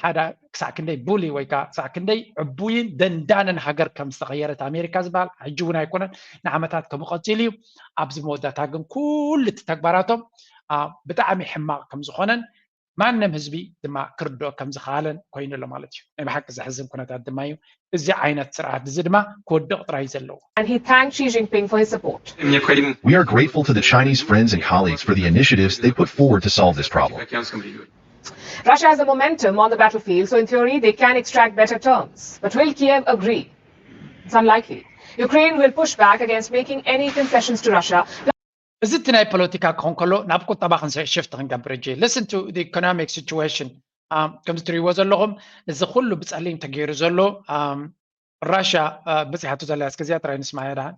ሓደ ክሳዕ ክንደይ ቡሊ ወይ ከዓ ክሳዕ ክንደይ ዕቡይን ደንዳንን ሃገር ከም ዝተቐየረት ኣሜሪካ ዝበሃል ሕጂ እውን ኣይኮነን፣ ንዓመታት ከምኡ ቀፂሉ እዩ። ኣብዚ መወዳእታ ግን ኩሉ እቲ ተግባራቶም ብጣዕሚ ሕማቕ ከም ዝኾነን ማንም ህዝቢ ድማ ክርድኦ ከም ዝኸኣለን ኮይኑ ኣሎ ማለት እዩ። ናይ ብሓቂ ዘሕዝን ኩነታት ድማ እዩ። እዚ ዓይነት ስርዓት እዚ ድማ ክወድቕ ጥራይ ዘለዎ። And he thanked Xi Jinping for his support. We are grateful to the Chinese friends and colleagues for the initiatives they put forward to solve this problem. Russia has the momentum on the battlefield, so in theory they can extract better terms. But will Kiev agree? It's unlikely. Ukraine will push back against making any concessions to Russia. እዚ እቲ ናይ ፖለቲካ ክኾን ከሎ ናብ ቁጠባ ሽፍት ክንገብር እጂ። Listen to the economic situation. ከምዚ ትሪእዎ ዘለኹም እዚ ኩሉ ብፀሊም ተገይሩ ዘሎ ራሻ በፂሓቶ ዘላ እስከዚኣ ጥራይ ንስማያ ደሓን።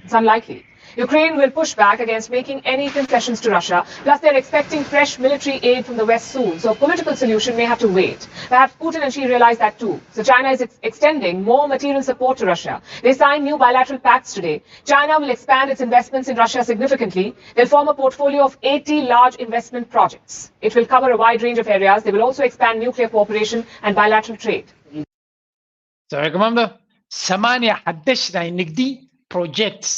It's unlikely. Ukraine will push back against making any concessions to Russia. Plus, they're expecting fresh military aid from the West soon, so a political solution may have to wait. Perhaps Putin and Xi realize that too. So China is ex- extending more material support to Russia. They signed new bilateral pacts today. China will expand its investments in Russia significantly. They'll form a portfolio of eighty large investment projects. It will cover a wide range of areas. They will also expand nuclear cooperation and bilateral trade. ሰሚዕኩሞም ዶ? ሰማንያ ሓደሽ ናይ ንግዲ ፕሮጀክትስ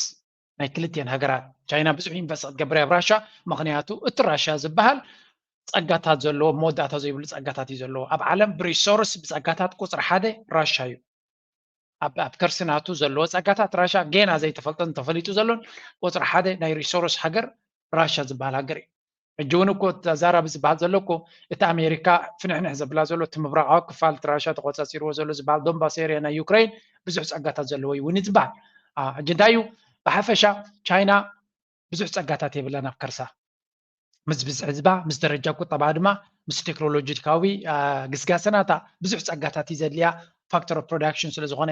ናይ ክልቲአን ሃገራት። ቻይና ብዙሕ ኢንቨስት ክትገብር እያ ኣብ ራሻ፣ ምኽንያቱ እቲ ራሻ ዝበሃል ጸጋታት ዘለዎ፣ መወዳእታ ዘይብሉ ጸጋታት እዩ ዘለዎ። ኣብ ዓለም ብሪሶርስ ብጸጋታት ቁጽሪ ሓደ ራሻ እዩ። ኣብ ኣብ ከርሲ ናቱ ዘለዎ ጸጋታት ራሻ ጌና ዘይተፈልጠን ተፈሊጡ ዘሎን ቁጽሪ ሓደ ናይ ሪሶርስ ሃገር ራሻ ዝበሃል ሃገር እዩ። ሕጂ እውን እኮ እታ ዛራብ ዝበሃል ዘሎ እኮ እቲ ኣሜሪካ ፍንሕንሕ ዘብላ ዘሎ እቲ ምብራቓዊ ክፋል እቲ ራሻ ተቆጻጺርዎ ዘሎ ዝበሃል ዶንባስ ኤርያ ናይ ዩክሬን ብዙሕ ጸጋታት ዘለዎ እዩ እውን ዝበሃል። ሕጂ እንታይ እዩ ብሓፈሻ ቻይና ብዙሕ ጸጋታት የብላን ኣብ ከርሳ ምስ ብዝሒ ህዝባ ምስ ደረጃ ቁጠባ ድማ ምስ ቴክኖሎጂካዊ ግስጋሰናታ ብዙሕ ጸጋታት እዩ ዘድልያ ፋክተር ኦፍ ፕሮዳክሽን ስለ ዝኾነ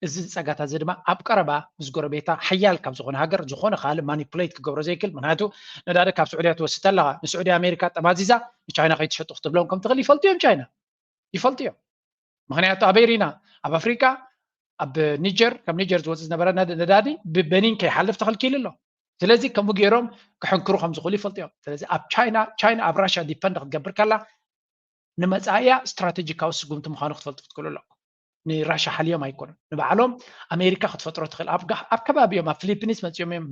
እዚ ጸጋታት እዚ ድማ ኣብ ቀረባ ምስ ጎረቤታ ሓያል ካብ ዝኾነ ሃገር ዝኾነ ካልእ ማኒፑሌት ክገብሮ ዘይክእል። ምክንያቱ ነዳዲ ካብ ስዑድያ ትወስድ ኣለኻ፣ ንስዑዲ ኣሜሪካ ጠማዚዛ ንቻይና ከይትሸጡ ክትብሎም ከም ትኽእል ይፈልጡ እዮም። ቻይና ይፈልጡ እዮም። ምክንያቱ ኣበይ ርኢና? ኣብ ኣፍሪካ ኣብ ኒጀር፣ ካብ ኒጀር ዝወፅእ ዝነበረ ነዳዲ ብበኒን ከይሓልፍ ተኸልኪሉ ኣሎ። ስለዚ ከምኡ ገይሮም ክሕንክሩ ከም ዝኽእሉ ይፈልጡ እዮም። ስለዚ ኣብ ቻይና ቻይና ኣብ ራሽያ ዲፐንድ ክትገብር ከላ ንመጻኢያ ስትራቴጂካዊ ስጉምቲ ምዃኑ ክትፈልጡ ክትክእሉ ኣለኩም። ንራሻ ሓልዮም ኣይኮኑን፣ ንባዕሎም ኣሜሪካ ክትፈጥሮ ትኽእል ኣብ ከባቢኦም ኣብ ፊሊፒንስ መፂኦም እዮም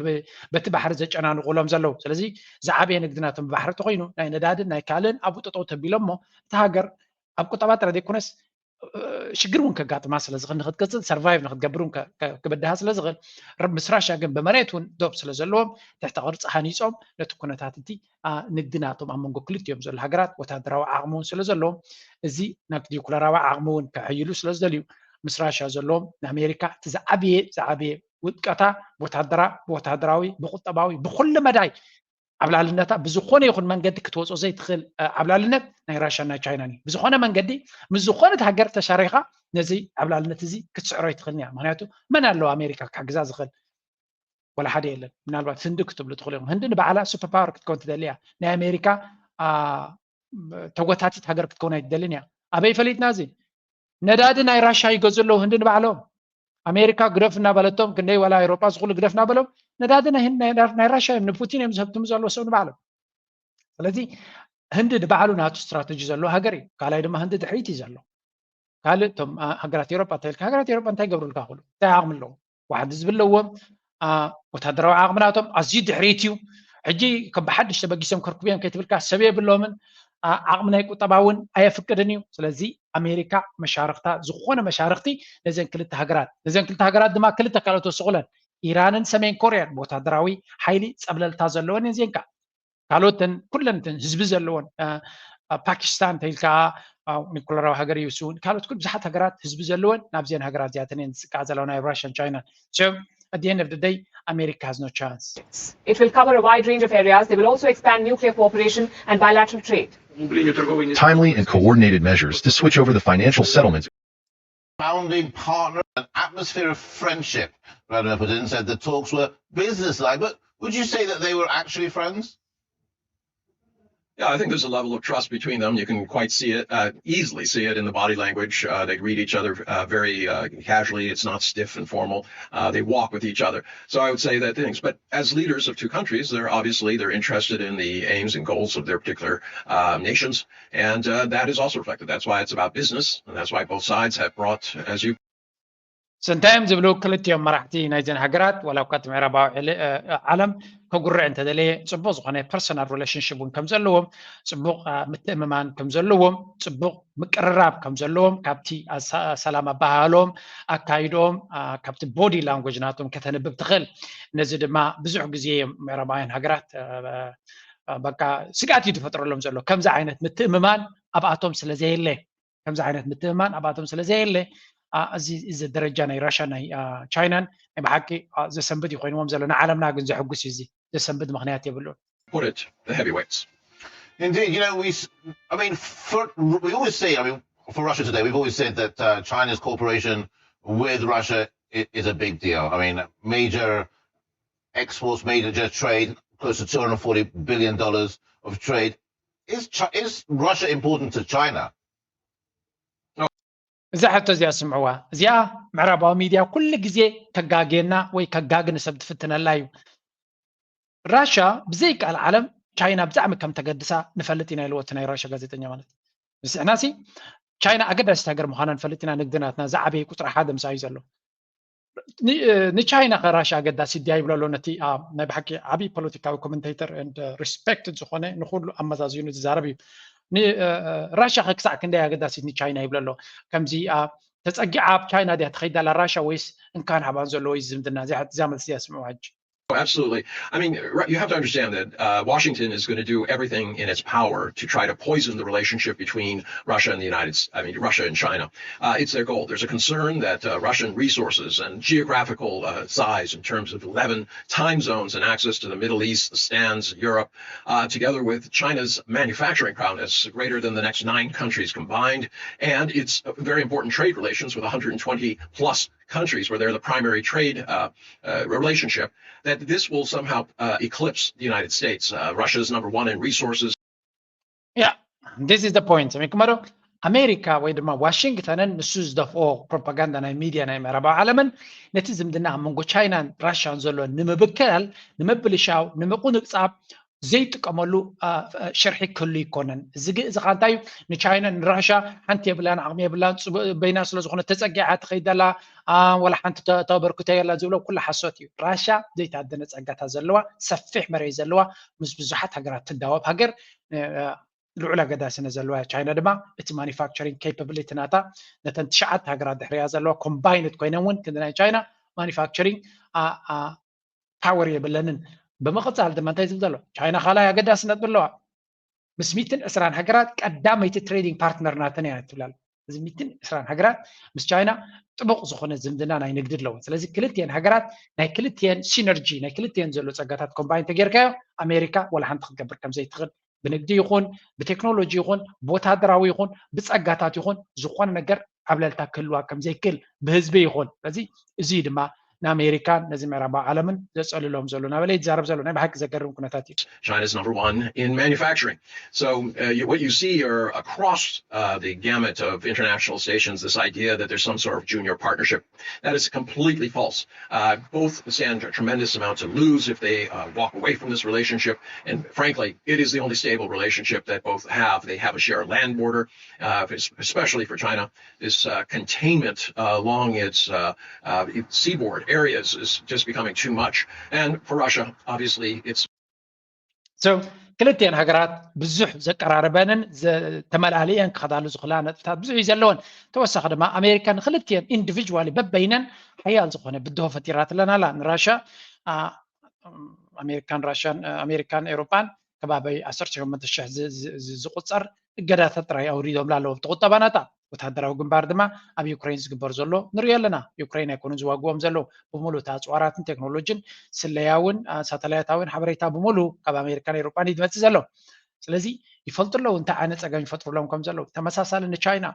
በቲ ባሕሪ ዘጨናንቑሎም ዘለዉ። ስለዚ ዝዓበየ ንግዲ ናቶም ብባሕሪ ተኮይኑ ናይ ነዳድን ናይ ካልእን ኣብኡ ጠጠው ተቢሎም እሞ እቲ ሃገር ኣብ ቁጠባ ጥራይ ዘይኮነስ ሽግር እውን ከጋጥማ ስለዝኽእል ንክትቅፅል ሰርቫይቭ ንክትገብር እውን ክበድሃ ስለዝኽእል ምስ ራሻ ግን ብመሬት እውን ዶብ ስለዘለዎም ትሕተ ቅርፂ ሃኒፆም ነቲ ኩነታት እቲ ንግዲ ናቶም ኣብ መንጎ ክልቲኦም ዘሎ ሃገራት ወታደራዊ ዓቕሚ እውን ስለዘለዎም እዚ ናብ ኒኩለራዊ ዓቕሚ እውን ከሐይሉ ስለዝደልዩ ምስ ራሻ ዘለዎም ንኣሜሪካ እቲ ዝዓበየ ዝዓበየ ውድቀታ ብወታደራ ብወታደራዊ ብቁጠባዊ ብኩሉ መዳይ ዓብላልነታ ብዝኾነ ይኹን መንገዲ ክትወፅኦ ዘይትኽእል ዓብላልነት ናይ ራሽያን ናይ ቻይናን እዩ። ብዝኾነ መንገዲ ምስ ዝኾነት ሃገር ተሻሪኻ ነዚ ዓብላልነት እዚ ክትስዕሮ ኣይትኽእልን እያ። ምክንያቱ መን ኣለዎ ኣሜሪካ ክሕግዛ ዝኽእል? ወላ ሓደ የለን። ምናልባት ህንዲ ክትብሉ ትኽእሉ ኢኹም። ህንዲ ንባዕላ ሱፐር ፓወር ክትከውን ትደሊ እያ። ናይ ኣሜሪካ ተጎታቲት ሃገር ክትከውን ኣይትደልን እያ። ኣበይ ፈሊጥና እዚ? ነዳዲ ናይ ራሻ ይገዙ ኣለዉ ህንዲ ንባዕሎም። ኣሜሪካ ግደፍ እናበለቶም ክንደይ ዋላ ኤውሮጳ ዝኩሉ ግደፍ እናበሎም ነዳዲ ናይ ራሽያ እዮም ንፑቲን እዮም ዝህብትሙ ዘለዎ ሰብ ንባዕሎም። ስለዚ ህንዲ ንባዕሉ ናቱ ስትራተጂ ዘለዎ ሃገር እዩ። ካልኣይ ድማ ህንዲ ድሕሪት እዩ ዘሎ። ካልእ እቶም ሃገራት ኤውሮጳ እንታይ ኢልካ ሃገራት ኤውሮጳ እንታይ ገብሩልካ ክሉ እንታይ ዓቕሚ ኣለዎም? ዋሕዲ ህዝቢ ኣለዎም። ወታደራዊ ዓቕሚ ናቶም ኣዝዩ ድሕሪት እዩ። ሕጂ ከም ብሓድሽ ተበጊሶም ከርክቡ እዮም ከይትብልካ ሰብ የብሎምን። ዓቕሚ ናይ ቁጠባ እውን ኣየፍቅድን እዩ። ስለዚ ኣሜሪካ መሻርክታ ዝኾነ መሻርክቲ ነዘን ክልተ ሃገራት ነዘን ክልተ ሃገራት ድማ ክልተ ካልኦት ወስቑለን ኢራንን ሰሜን ኮርያን ብወታደራዊ ሓይሊ ፀብለልታ ዘለወን እየን ዜንካ ካልኦተን ኩለንተን ህዝቢ ዘለወን ፓኪስታን እንተኢልካ ኒኩለራዊ ሃገር እዩ እሱ እውን ካልኦት ኩል ብዙሓት ሃገራት ህዝቢ ዘለወን ናብዚአን ሃገራት እዚኣተን እየን ዝፅቃዕ ዘለዋ ናይ ራሽያን ቻይናን። So at the end of the day, America has no chance. It will cover a wide range of areas. They will also expand nuclear cooperation and bilateral trade. Timely and coordinated measures to switch over the financial settlements founding partner, an atmosphere of friendship. Vladimir Putin said the talks were businesslike, but would you say that they were actually friends? Yeah, I think there's a level of trust between them. You can quite see it, uh, easily see it in the body language. Uh, they greet each other uh, very uh, casually. It's not stiff and formal. Uh, they walk with each other. So I would say that things. But as leaders of two countries, they're obviously they're interested in the aims and goals of their particular uh, nations, and uh, that is also reflected. That's why it's about business, and that's why both sides have brought, as you ሰንታዮም ዝብሉ ክልቲኦም መራሕቲ ናይዘን ሃገራት ዋላ እኳ እቲ ምዕራባዊ ዓለም ከጉርዕ እንተደለየ ፅቡቅ ዝኾነ personal relationship እውን ከም ዘለዎም ፅቡቅ ምትእምማን ከም ዘለዎም ፅቡቅ ምቅርራብ ከም ዘለዎም ካብቲ ሰላም ኣባሃህሎም ኣካይዶም ካብቲ body language ናቶም ከተንብብ ትኽእል። ነዚ ድማ ብዙሕ ግዜ እዮም ምዕራባውያን ሃገራት በቃ ስግኣት እዩ ዝፈጥረሎም ዘሎ። ከምዚ ዓይነት ምትእምማን ኣብኣቶም ስለዘየለ ከምዚ ዓይነት ምትእምማን ኣብኣቶም ስለዘየለ እዚ ደረጃ ናይ ራሽያን ናይ ቻይናን ናይ ብሓቂ ዘሰንብድ እዩ ኮይንዎም ዘሎ። ንዓለምና ግን ዘሕጉስ እዩ። እዚ ዘሰንብድ ምኽንያት የብሉን። Put it, the heavyweights. Indeed, you know, we, I mean, for, we always say, I mean, for Russia today, we've always said that uh, China's cooperation with Russia is a big deal. I mean, major exports, major trade, close to two hundred forty billion dollars of trade. Is, is Russia important to China? እዛ ሕቶ እዚኣ ስምዕዋ። እዚኣ ምዕራባዊ ሚድያ ኩሉ ግዜ ከጋግየና ወይ ከጋግን ሰብ ትፍትነላ እዩ። ራሻ ብዘይከኣል ዓለም ቻይና ብዛዕሚ ከም ተገድሳ ንፈልጥ ኢና ኢልዎ እቲ ናይ ራሻ ጋዜጠኛ ማለት ንስሕና ሲ ቻይና ኣገዳሲት ሃገር ምዃና ንፈልጥ ኢና። ንግዲ ናትና ዝዓበየ ቁፅሪ ሓደ ምሳይ ዘሎ። ንቻይና ከ ራሻ ኣገዳሲት ድያ ይብሎ ኣሎ ነቲ ናይ ብሓቂ ዓብዪ ፖለቲካዊ ኮመንቴተር and respected ዝኾነ ንኩሉ ኣመዛዚኑ ዝዛረብ እዩ። ራሻ ከ ክሳዕ ክንደይ ኣገዳሲት ንቻይና ይብሎ ኣሎ። ከምዚ ተፀጊዓ ኣብ ቻይና ድያ ትኸይድ ኣላ ራሻ ወይስ እንካን ሃባን ዘለዎ እዩ ዝምድና? እዚኣ መልሲ እያ ስምዑ ሕጂ። Oh, absolutely. I mean, you have to understand that uh, Washington is going to do everything in its power to try to poison the relationship between Russia and the United States, I mean, Russia and China. Uh, it's their goal. There's a concern that uh, Russian resources and geographical uh, size in terms of eleven time zones and access to the Middle East, the stands, Europe, uh, together with China's manufacturing prowess, greater than the next nine countries combined, and its very important trade relations with one hundred twenty plus countries where they're the primary trade uh, uh, relationship, that this will somehow uh, eclipse the United States. Uh, Russia's number one in resources. Yeah, this is the point. ሰሚዕኩሞ ዶ? ኣሜሪካ ወይ ድማ ዋሽንግተንን ንሱ ዝደፍኦ ፕሮፓጋንዳ ናይ ሚድያ ናይ ምዕራባዊ ዓለምን ነቲ ዝምድና ኣብ መንጎ ቻይናን ራሽያን ዘሎ ንምብካል፣ ንምብልሻው፣ ንምቁንፃብ ዘይጥቀመሉ ሽርሒ ክህሉ ይኮነን። እዚ እዚ ከዓ እንታይ እዩ? ንቻይና ንራሻ ሓንቲ የብላን፣ ዓቕሚ የብላን፣ በይና ስለዝኾነ ተፀጊዓ ትኸይድ ኣላ፣ ወላ ሓንቲ ተበርክቶ የላ ዝብሎ ኩሉ ሓሶት እዩ። ራሻ ዘይተሃደነ ፀጋታት ዘለዋ፣ ሰፊሕ መሬት ዘለዋ፣ ምስ ብዙሓት ሃገራት ትዳወብ ሃገር፣ ልዑል ኣገዳስነት ዘለዋ እያ። ቻይና ድማ እቲ ማኒፋክቸሪንግ ኬፓብሊቲ ናታ ነተን ትሽዓተ ሃገራት ድሕሪያ ዘለዋ ኮምባይንድ ኮይነን እውን ክንዲ ናይ ቻይና ማኒፋክቸሪንግ ፓወር የብለንን። ብምቕፃል ድማ እንታይ ዝብል ዘሎ? ቻይና ካልኣይ ኣገዳሲ ነጥቢ ኣለዋ። ምስ ሚትን ዕስራን ሃገራት ቀዳመይቲ ትሬዲንግ ፓርትነር ናተን እያ ትብል ኣላ። እዚ ሚትን ዕስራን ሃገራት ምስ ቻይና ጥቡቕ ዝኾነ ዝምድና ናይ ንግዲ ኣለዎ። ስለዚ ክልቲኤን ሃገራት ናይ ክልቲኤን ሲነርጂ ናይ ክልቲኤን ዘሎ ፀጋታት ኮምባይን ተጌርካዮ ኣሜሪካ ወላ ሓንቲ ክትገብር ከም ዘይትኽእል ብንግዲ ይኹን ብቴክኖሎጂ ይኹን ብወታደራዊ ይኹን ብፀጋታት ይኹን ዝኾነ ነገር ዓብለልታ ክህልዋ ከም ዘይክእል ብህዝቢ ይኹን ስለዚ እዚ ድማ ንኣሜሪካን ነዚ ምዕራባዊ ዓለምን ዘፀልሎም ዘሎ ናበለ ይዛረብ ዘሎ ናይ ብሓቂ ዘገርም ኩነታት እዩ። China's number one in manufacturing. So uh, you, what you see are across uh, the gamut of international stations this idea that there's some sort of junior partnership. That is completely false. Uh, both stand a tremendous amount to lose if they uh, walk away from this relationship. And frankly, it is the only stable relationship that both have. They have a shared land border, uh, especially for China. This uh, containment uh, along its uh, uh, seaboard areas is just becoming too much. And for Russia, obviously, it's So ክልቲኤን ሃገራት ብዙሕ ዘቀራረበንን ዘተመላለየን ክኸዳሉ ዝኽእላ ነጥብታት ብዙሕ እዩ ዘለወን። ተወሳኺ ድማ ኣሜሪካ ንክልቲኤን individually በበይነን ሓያል ዝኾነ ብድሆ ፈጢራትለን ኣላ። ንራሻ ኣሜሪካን ራሻን ኣሜሪካን ኤውሮጳን ከባቢ ዓሰርተ ሸሞንተ ሽሕ ዝቁፀር እገዳታት ጥራይ ኣውሪዶምላ ኣለዉ ኣብቲ ቁጠባ ናታ። ወታደራዊ ግንባር ድማ ኣብ ዩክሬን ዝግበር ዘሎ ንሪኦ ኣለና። ዩክሬን ኣይኮኑን ዝዋግዎም ዘለዉ ብምሉእ እቲ ኣፅዋራትን ቴክኖሎጂን ስለያውን ሳተላይታውን ሓበሬታ ብምሉእ ካብ ኣሜሪካን ኤውሮጳን እዩ ዝመፅእ ዘሎ። ስለዚ ይፈልጡ ኣለዉ እንታይ ዓይነት ፀገም ይፈጥሩሎም ከም ዘለዉ። ተመሳሳሊ ንቻይና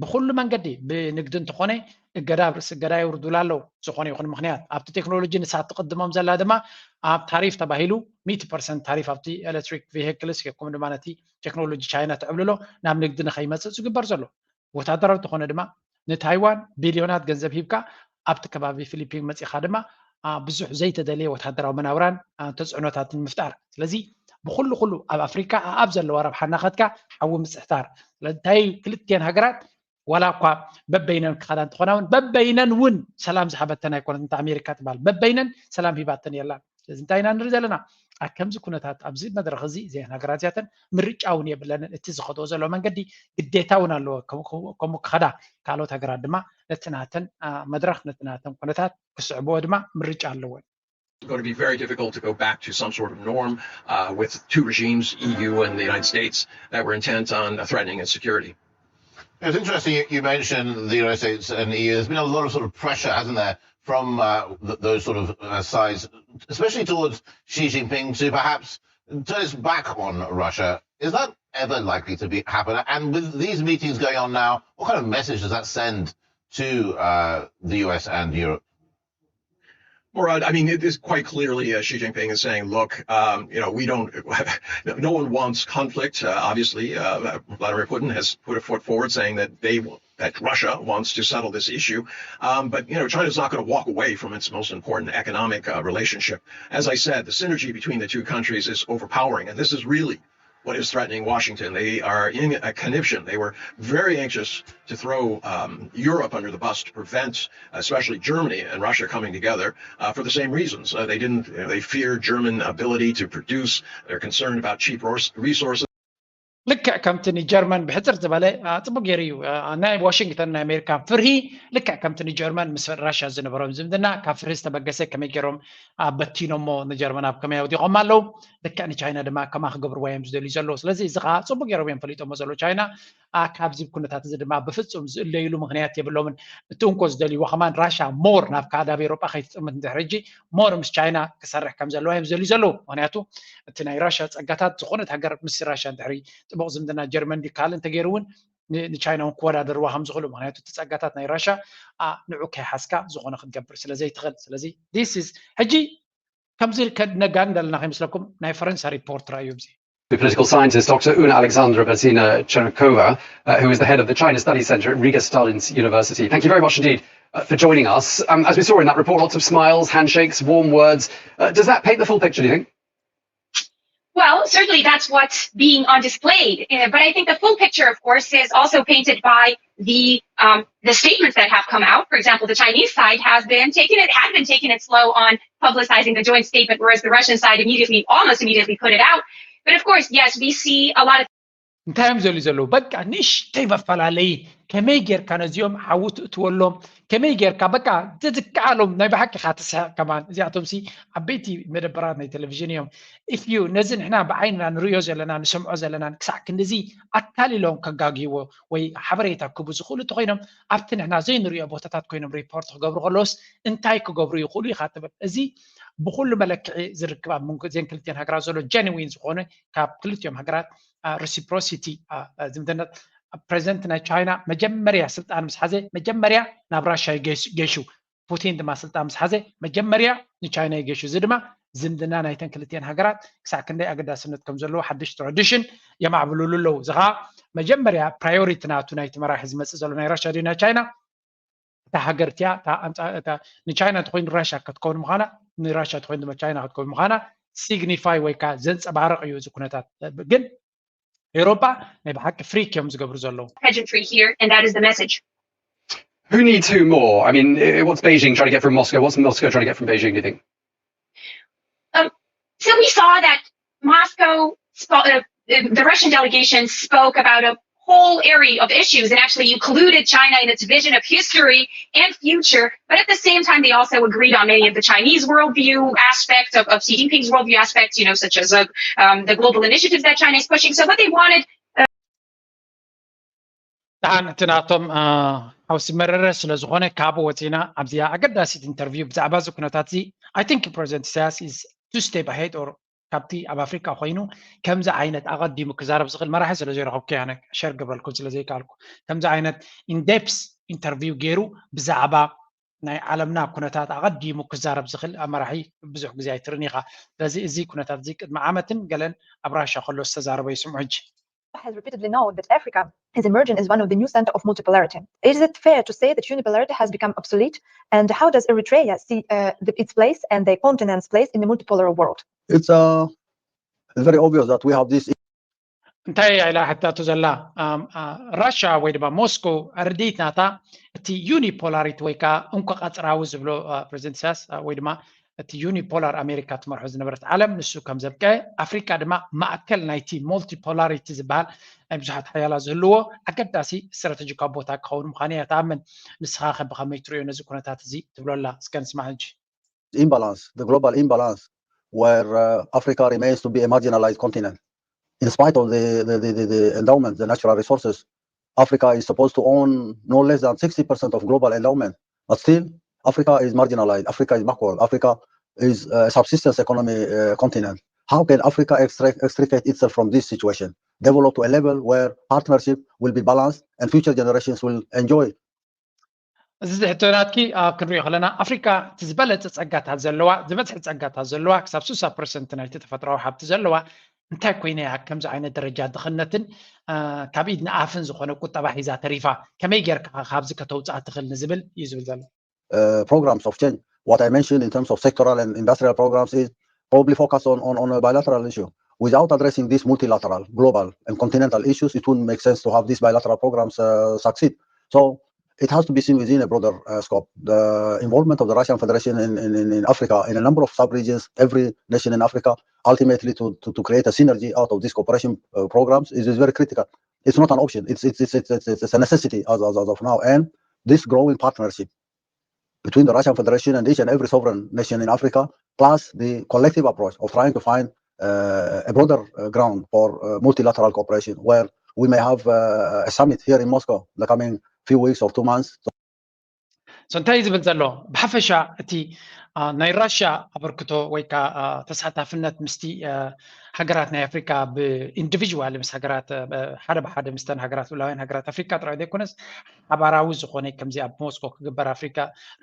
ብኩሉ መንገዲ ብንግዲ እንተኾነ እገዳ ኣብ ርእሲ እገዳ የውርዱላ ኣለዉ። ዝኾነ ይኹን ምክንያት ኣብቲ ቴክኖሎጂ ንሳ ትቕድሞም ዘላ ድማ ኣብ ታሪፍ ተባሂሉ ሚእቲ ፐርሰንት ታሪፍ ኣብቲ electric vehicles ይኩም ድማ ነቲ ቴክኖሎጂ ቻይና ትዕብልሎ ናብ ንግዲ ንኸይመፅእ ዝግበር ዘሎ። ወታደራዊ እንተኾነ ድማ ንታይዋን ቢልዮናት ገንዘብ ሂብካ ኣብቲ ከባቢ ፊሊፒን መፂኻ ድማ ብዙሕ ዘይተደለየ ወታደራዊ መናብራን ተፅዕኖታትን ምፍጣር። ስለዚ ብኩሉ ኩሉ ኣብ ኣፍሪካ ኣብ ዘለዋ ረብሓ እናኸድካ ሓዊ ምፅሕታር። ስለዚ እንታይ ክልቲኤን ሃገራት ዋላ እኳ በበይነን ክኸዳ እንተኾና እውን በበይነን እውን ሰላም ዝሃበተን ኣይኮነት። እንተ ኣሜሪካ ትበሃል በበይነን ሰላም ሂባተን የላን። ስለዚ እንታይ ኢና ንርኢ ዘለና? ኣብ ከምዚ ኩነታት ኣብዚ መድረኽ እዚ እዚአን ሃገራት እዚኣተን ምርጫ እውን የብለንን። እቲ ዝኸድኦ ዘሎ መንገዲ ግዴታ እውን ኣለዎ ከምኡ ክኸዳ። ካልኦት ሃገራት ድማ ነቲ ናተን መድረኽ ነቲ ናተን ኩነታት ክስዕብዎ ድማ ምርጫ ኣለወን። It's going to be very difficult to go back to some sort of norm uh, with two regimes, E U and the United States, that were intent on threatening its security. It's interesting you mentioned the United States and the E U. There's been a lot of sort of pressure, hasn't there, from uh, those sort of uh, sides, especially towards Xi Jinping, to perhaps turn its back on Russia. Is that ever likely to be happen? And with these meetings going on now, what kind of message does that send to uh, the U S and Europe? Murad, I mean, it is quite clearly uh, Xi Jinping is saying, look, um, you know, we don't, no one wants conflict. Uh, obviously, uh, Vladimir Putin has put a foot forward saying that they that Russia wants to settle this issue. Um, but, you know, China's not going to walk away from its most important economic uh, relationship. As I said, the synergy between the two countries is overpowering. And this is really what is threatening Washington. They are in a conniption. They were very anxious to throw um, Europe under the bus to prevent, especially Germany and Russia, coming together uh, for the same reasons. Uh, they didn't. You know, they fear German ability to produce. They're concerned about cheap resources. ልክዕ ከምቲ ንጀርመን ብሕፅር ዝበለ ፅቡቅ ገይሩ እዩ። ናይ ዋሽንግተን ናይ ኣሜሪካ ፍርሂ ልክዕ ከምቲ ንጀርመን ምስ ራሽያ ዝነበሮም ዝምድና ካብ ፍርሂ ዝተበገሰ ከመይ ገይሮም በቲኖሞ ንጀርመን ኣብ ከመይ ኣውዲቖም ኣለዉ። ልክዕ ንቻይና ድማ ከማ ክገብርዋ እዮም ዝደልዩ ዘለዉ። ስለዚ እዚ ከዓ ፅቡቅ ገይሮም እዮም ፈሊጦሞ ዘለዉ ቻይና። ካብዚ ኩነታት እዚ ድማ ብፍፁም ዝእለይሉ ምክንያት የብሎምን። እቲ እንኮ ዝደልይዎ ከማን ራሽያ ሞር ናብ ካዕዳብ ኤሮጳ ከይትጥምት እንድሕር ሕጂ ሞር ምስ ቻይና ክሰርሕ ከም ዘለዋ እዮም ዝደልዩ ዘለዉ። ምክንያቱ እቲ ናይ ራሽያ ፀጋታት ዝኾነት ሃገር ምስ ራሽያ እንድሕሪ ጥቡቕ ዝምድና ጀርመን ድዩ ካልእ እንተገይሩ እውን ንቻይና እውን ክወዳደርዋ ከም ዝኽእሉ። ምክንያቱ እቲ ፀጋታት ናይ ራሽያ ንዑ ከይሓዝካ ዝኾነ ክትገብር ስለ ዘይትኽእል። ስለዚ this is ሕጂ ከምዚ ነጋን ዘለና ከይመስለኩም ናይ ፈረንሳ ሪፖርት ራእዩ እዚ The political scientist Doctor Una Alexandra Berzina Chernikova, uh, who is the head of the China Studies Center at Riga Stalin University. Thank you very much indeed uh, for joining us. Um, as we saw in that report, lots of smiles, handshakes, warm words. Uh, does that paint the full picture, do you think? Well, certainly that's what's being on display. Uh, but I think the full picture, of course, is also painted by the um, the statements that have come out. For example, the Chinese side has been taking it had been taking it slow on publicizing the joint statement, whereas the Russian side immediately, almost immediately, put it out. But of course, yes, we see a lot of እንታይ እዮም ዘሉ ዘለዉ? በቃ ንእሽተይ መፈላለዪ ከመይ ጌርካ ነዚኦም ሓዊ ትእትወሎም? ከመይ ጌርካ በቃ ዝዝከኣሎም ናይ ብሓቂ ኢኻ ትስሕቕ ከማን። እዚኣቶም ሲ ዓበይቲ መደበራት ናይ ቴሌቪዥን እዮም። ኢፍ ዩ ነዚ ንሕና ብዓይንና ንርእዮ ዘለና ንሰምዖ ዘለናን ክሳዕ ክንድዚ ኣታሊሎም ከጋግይዎ ወይ ሓበሬታ ክህቡ ዝኽእሉ እንተኾይኖም ኣብቲ ንሕና ዘይንርእዮ ቦታታት ኮይኖም ሪፖርት ክገብሩ ከለውስ እንታይ ክገብሩ ይኽእሉ ኢኻ ትብል። እዚ ብኩሉ መለክዒ ዝርክብ ኣብ መንጎ እዘን ክልቲኤን ሃገራት ዘሎ ጀንዊን ዝኾነ ካብ ክልቲኦም ሃገራት reciprocity ዝምድነት ፕሬዚደንት ናይ ቻይና መጀመርያ ስልጣን ምስ ሓዘ መጀመርያ ናብ ራሻ ገይሹ ፑቲን ድማ ስልጣን ምስ ሓዘ መጀመርያ ንቻይና ይገሹ። እዚ ድማ ዝምድና ናይተን ክልቲኤን ሃገራት ክሳዕ ክንደይ ኣገዳስነት ከም ዘለዎ ሓድሽ ትራዲሽን የማዕብልሉ ኣለዉ። እዚ ከዓ መጀመርያ ፕራዮሪቲ ናቱ ናይቲ መራሒ ዝመፅእ ዘሎ ናይ ራሻ ድዩ ናይ ቻይና? እታ ሃገር እቲኣ ንቻይና እንተኮይኑ ራሻ ክትከውን ምዃና፣ ንራሻ እንተኮይኑ ድማ ቻይና ክትከውን ምዃና ሲግኒፋይ ወይ ከዓ ዘንፀባርቕ እዩ። እዚ ኩነታት ግን ኤውሮጳ ናይ ብሓቂ ፍሪክ እዮም ዝገብሩ ዘለዉ። Pageantry here, and that is the message. Who needs who more? I mean, eh, what's Beijing trying to get from Moscow? What's Moscow trying to get from Beijing, do you think? So we saw that Moscow, spo- uh, uh, the Russian delegation spoke about a whole array of issues, and actually included China in its vision of history and future. But at the same time, they also agreed on many of the Chinese worldview aspects of, of Xi Jinping's worldview aspects, you know, such as uh, um, the global initiatives that China is pushing. So what they wanted ደሓን እቲ ናቶም ሓውሲ መረረ ስለ ዝኾነ ካብኡ ወፂና ኣብዚኣ ኣገዳሲት ኢንተርቪው ብዛዕባ እዚ ኩነታት እዚ I think ፕረዚደንት ኢሳያስ is two step ahead or ካብቲ ኣብ ኣፍሪካ ኮይኑ ከምዚ ዓይነት ኣቐዲሙ ክዛረብ ዝኽእል መራሒ ስለ ዘይረኸብኩ ኣነ ሸር ገብረልኩም ስለ ዘይከኣልኩ ከምዚ ዓይነት ኢንዴፕስ ኢንተርቪው ገይሩ ብዛዕባ ናይ ዓለምና ኩነታት ኣቐዲሙ ክዛረብ ዝኽእል መራሒ ብዙሕ ግዜ ኣይትርን ኢኻ። ስለዚ እዚ ኩነታት እዚ ቅድሚ ዓመትን ገለን ኣብ ራሻ ከሎ ዝተዛረበ ይስምዑ ሕጂ። has repeatedly known that Africa is emerging as one of the new center of multipolarity. Is it fair to say that unipolarity has become obsolete? And how does Eritrea see uh, the, its place and the continent's place in the multipolar world? It's uh, very obvious that we have this እንታይ ኢላ ሕታቱ ዘላ ራሻ ወይ ድማ ሞስኮ ርድኢት ናታ እቲ ዩኒፖላሪቲ ወይ ከዓ እንኮ ቀፅራዊ ዝብሎ ፕሬዚደንት ኢሳያስ ወይ ድማ እቲ ዩኒፖላር ኣሜሪካ ትመርሖ ዝነበረት ዓለም ንሱ ከም ዘብቀ ኣፍሪካ ድማ ማእከል ናይቲ ሞልቲፖላሪቲ ዝበሃል ናይ ብዙሓት ሓያላ ዝህልዎ ኣገዳሲ ስትራተጂካዊ ቦታ ክኸውን ምዃኑ እያ ትኣምን። ንስኻ ከ ብኸመይ ትሪኦ ነዚ ኩነታት እዚ ትብሎ ኣላ እስከ ንስማዕ ሕጂ። imbalance, the global imbalance, where uh, Africa remains to be a marginalized continent. In spite of the, the, the, the endowment, the natural resources, Africa is supposed to own no less than sixty percent of global endowment. But still, Africa is marginalized. Africa is backward. Africa is a subsistence economy uh, continent. How can Africa extract, extricate itself from this situation? Develop to a level where partnership will be balanced and future generations will enjoy እዚ ሕቶ ናትኪ ኣብ ክንሪኦ ከለና ኣፍሪካ እቲ ዝበለፀ ፀጋታት ዘለዋ ዝበዝሐ ፀጋታት ዘለዋ ክሳብ ስሳ ፐርሰንት ናይቲ ተፈጥራዊ ሃብቲ ዘለዋ እንታይ ኮይነ እያ ከምዚ ዓይነት ደረጃ ድኽነትን ካብ ኢድ ንኣፍን ዝኾነ ቁጠባ ሒዛ ተሪፋ ከመይ ጌርካ ካብዚ ከተውፅኣ ትኽእል ንዝብል እዩ ዝብል ዘሎ programs of change. What I mentioned in terms of sectoral and industrial programs is probably focus on, on, on a bilateral issue. Without addressing these multilateral, global, and continental issues, it wouldn't make sense to have these bilateral programs uh, succeed. So it has to be seen within a broader uh, scope. The involvement of the Russian Federation in, in, in Africa, in a number of sub-regions, every nation in Africa, ultimately to, to, to create a synergy out of these cooperation uh, programs is, is very critical. It's not an option. It's, it's, it's, it's, it's a necessity as, as, as of now. And this growing partnership between the Russian Federation and each and every sovereign nation in Africa, plus the collective approach of trying to find uh, a broader uh, ground for uh, multilateral cooperation where we may have uh, a summit here in Moscow in the coming few weeks or two months. So እንታይ እዩ ዝብል ዘሎ ብሓፈሻ እቲ ናይ ራሽያ ኣበርክቶ ወይ ከዓ ተሳታፍነት ምስቲ ሃገራት ናይ ኣፍሪካ ብኢንዲቪጅዋል ምስ ሃገራት ሓደ ብሓደ ምስተን ሃገራት ልኡላውያን ሃገራት ኣፍሪካ ጥራይ ዘይኮነስ ሓባራዊ ዝኾነ ከምዚ ኣብ ሞስኮ ክግበር ኣፍሪካ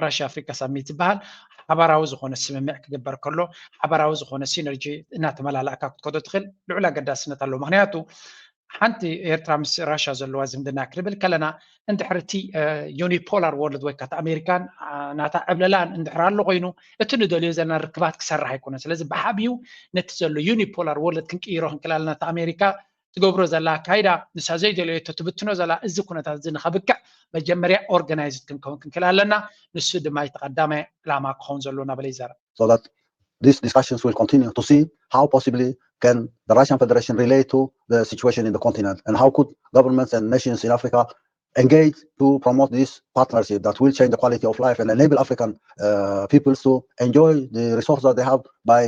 ራሽያ ኣፍሪካ ሳሚት ዝበሃል ሓባራዊ ዝኾነ ስምምዕ ክግበር ከሎ ሓባራዊ ዝኾነ ሲነርጂ እናተመላለእካ ክትከዶ ትኽእል ልዑል ኣገዳስነት ኣለዎ። ምክንያቱ ሓንቲ ኤርትራ ምስ ራሽያ ዘለዋ ዝምድና ክንብል ከለና እንድሕር እቲ ዩኒፖላር ወርልድ ወይ ካት ኣሜሪካን ናታ ዕብለላን እንድሕር ኣሎ ኮይኑ እቲ ንደልዮ ዘለና ርክባት ክሰርሕ ኣይኮነን። ስለዚ ብሓቢኡ ነቲ ዘሎ ዩኒፖላር ወርልድ ክንቅይሮ ክንክእል ኣለና። እቲ ኣሜሪካ ትገብሮ ዘላ ኣካይዳ ንሳ ዘይደለየቶ ትብትኖ ዘላ እዚ ኩነታት እዚ ንኸብቅዕ መጀመርያ ኦርጋናይዝድ ክንከውን ክንክእል ኣለና። ንሱ ድማ እቲ ቀዳማይ ዕላማ ክኸውን ዘለዎ እናበለ ይዛረብ። So that these discussions will continue to see how possibly can the Russian Federation relate to the situation in the continent and how could governments and nations in Africa engage to promote this partnership that will change the quality of life and enable African uh, peoples to enjoy the resources that they have by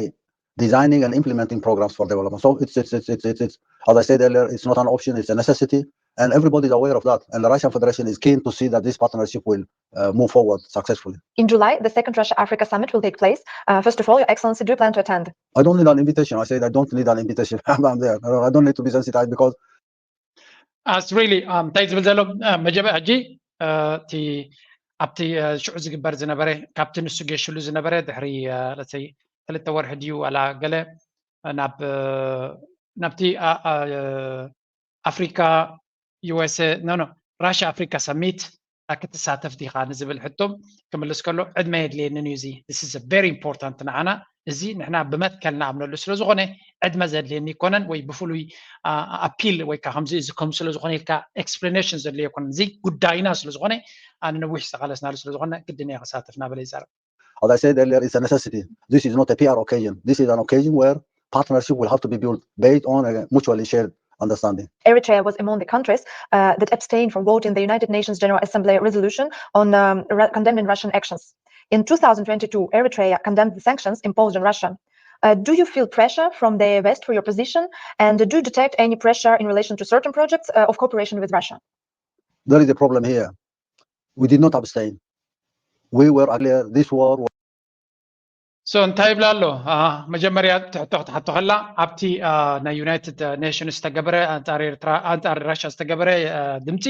designing and implementing programs for development. So it's, it's, it's, it's, it's, it's, as I said earlier, it's not an option, it's a necessity. And everybody is aware of that. And the Russian Federation is keen to see that this partnership will uh, move forward successfully. In July, the second Russia Africa Summit will take place. Uh, first of all, Your Excellency, do you plan to attend? I don't need an invitation. I said I don't need an invitation. I'm, I'm there. I don't need to be sensitized because. As really, እንታይ ዝብል ዘሎ መጀመ ሕጂ እቲ ኣብቲ ሽዑ ዝግበር ዝነበረ ካብቲ ንሱ ጌሽሉ ዝነበረ ድሕሪ ለሰይ ክልተ ወርሒ ድዩ ዋላ ገለ ናብ ናብቲ ኣፍሪካ ዩኤስኤ ኖ ኖ ራሽያ ኣፍሪካ ሰሚት ክትሳተፍ ዲኻ ንዝብል ሕቶ ክምልስ ከሎ ዕድመ የድልየንን እዩ። እዚ this is very important ንዓና። እዚ ንሕና ብመትከል ንኣምነሉ ስለ ዝኾነ ዕድመ ዘድልየኒ ይኮነን ወይ ብፍሉይ ኣፒል ወይ ከዓ ከምዚ እዚ ከም ስለ ዝኾነ ኢልካ ኤክስፕላኔሽን ዘድልዮ ይኮነን። እዚ ጉዳይና ስለ ዝኾነ ኣነ ነዊሕ ዝተቃለስናሉ ስለ ዝኾነ ግድን እየ ክሳተፍ እናበለ ይዛረብ። As I said earlier, it's a necessity. This is not a P R occasion. This is an occasion where partnership will have to be built based on a mutually shared understanding. Eritrea was among the countries uh, that abstained from voting the United Nations General Assembly resolution on um, Ru- condemning Russian actions. In two thousand twenty-two, Eritrea condemned the sanctions imposed on Russia. Uh, do you feel pressure from the West for your position? And do you detect any pressure in relation to certain projects uh, of cooperation with Russia? There is a problem here. We did not abstain. We were clear this war was so እንታይ ይብላ ኣሎ? መጀመርያ ትሕቶ ክትሓቶ ከላ ኣብቲ ናይ ዩናይትድ ኔሽንስ ዝተገበረ ኣንጻር ኤርትራ ኣንጻር ራሻ ዝተገበረ ድምፂ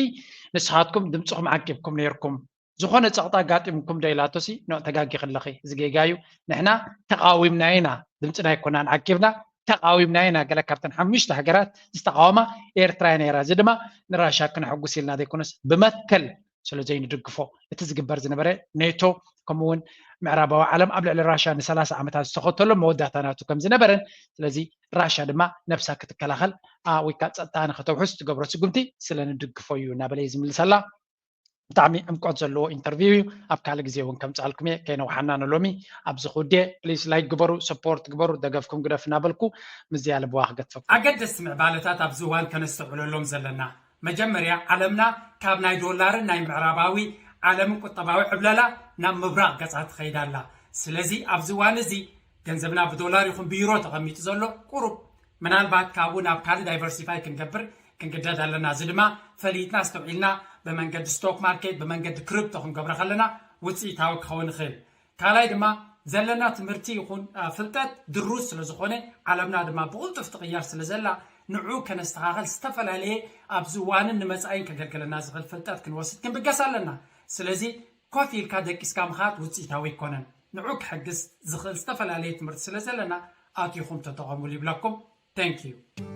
ንስኻትኩም ድምፅኹም ዓቂብኩም ነይርኩም፣ ዝኾነ ፀቕጣ ኣጋጢምኩም ዶ ኢላቶሲ ኖ ተጋጊ ከለኺ እዚ ጌጋ እዩ። ንሕና ተቃዊምና ኢና፣ ድምፅና ኣይኮናን ዓቂብና፣ ተቃዊምና ኢና። ገለ ካብተን ሓሙሽተ ሃገራት ዝተቃወማ ኤርትራ እያ ነይራ። እዚ ድማ ንራሻ ክነሐጉስ ኢልና ዘይኮነስ ብመትከል ስለ ዘይንድግፎ እቲ ዝግበር ዝነበረ ኔቶ ከምኡውን ምዕራባዊ ዓለም ኣብ ልዕሊ ራሻ ንሰላሳ ዓመታት ዝተኸተሎ መወዳእታ ናቱ ከም ዝነበረን ስለዚ ራሻ ድማ ነብሳ ክትከላኸል ወይ ከዓ ፀጥታ ንክተውሕስ ትገብሮ ስጉምቲ ስለ ንድግፎ እዩ እናበለ እዩ ዝምልሰላ። ብጣዕሚ ዕምቆት ዘለዎ ኢንተርቪው እዩ። ኣብ ካልእ ግዜ እውን ከምፅኣልኩም እየ። ከይነውሓና ንሎሚ ኣብዚ ክውድየ። ፕሊስ ላይክ ግበሩ፣ ሰፖርት ግበሩ፣ ደገፍኩም ግደፍ እናበልኩ ምስዚኣ ልብዋ ክገድፈኩም። ኣገደስቲ ምዕባለታት ኣብዚ እዋን ከነስተውዕለሎም ዘለና መጀመርያ ዓለምና ካብ ናይ ዶላርን ናይ ምዕራባዊ ዓለምን ቁጠባዊ ዕብለላ ናብ ምብራቕ ገጻ ትኸይድ ኣላ። ስለዚ ኣብዚ እዋን እዚ ገንዘብና ብዶላር ይኹን ብዩሮ ተቐሚጡ ዘሎ ቁሩብ ምናልባት ካብኡ ናብ ካልእ ዳይቨርሲፋይ ክንገብር ክንግደድ ኣለና። እዚ ድማ ፈሊጥና ኣስተውዒልና ብመንገዲ ስቶክ ማርኬት ብመንገዲ ክሪፕቶ ክንገብሮ ከለና ውፅኢታዊ ክኸውን ይኽእል። ካልኣይ ድማ ዘለና ትምህርቲ ይኹን ፍልጠት ድሩት ስለ ዝኾነ ዓለምና ድማ ብቕልጡፍ ትቕየር ስለ ዘላ ንዑ ከነስተኻኸል ዝተፈላለየ ኣብዚ እዋንን ንመፃኢን ከገልግለና ዝኽእል ፍልጠት ክንወስድ ክንብገስ ኣለና። ስለዚ ኮፍ ኢልካ ደቂስካ ምኻድ ውፅኢታዊ ኣይኮነን። ንዑ ክሕግዝ ዝኽእል ዝተፈላለየ ትምህርቲ ስለ ዘለና ኣቲኹም ተጠቐሙሉ ይብለኩም። Thank you።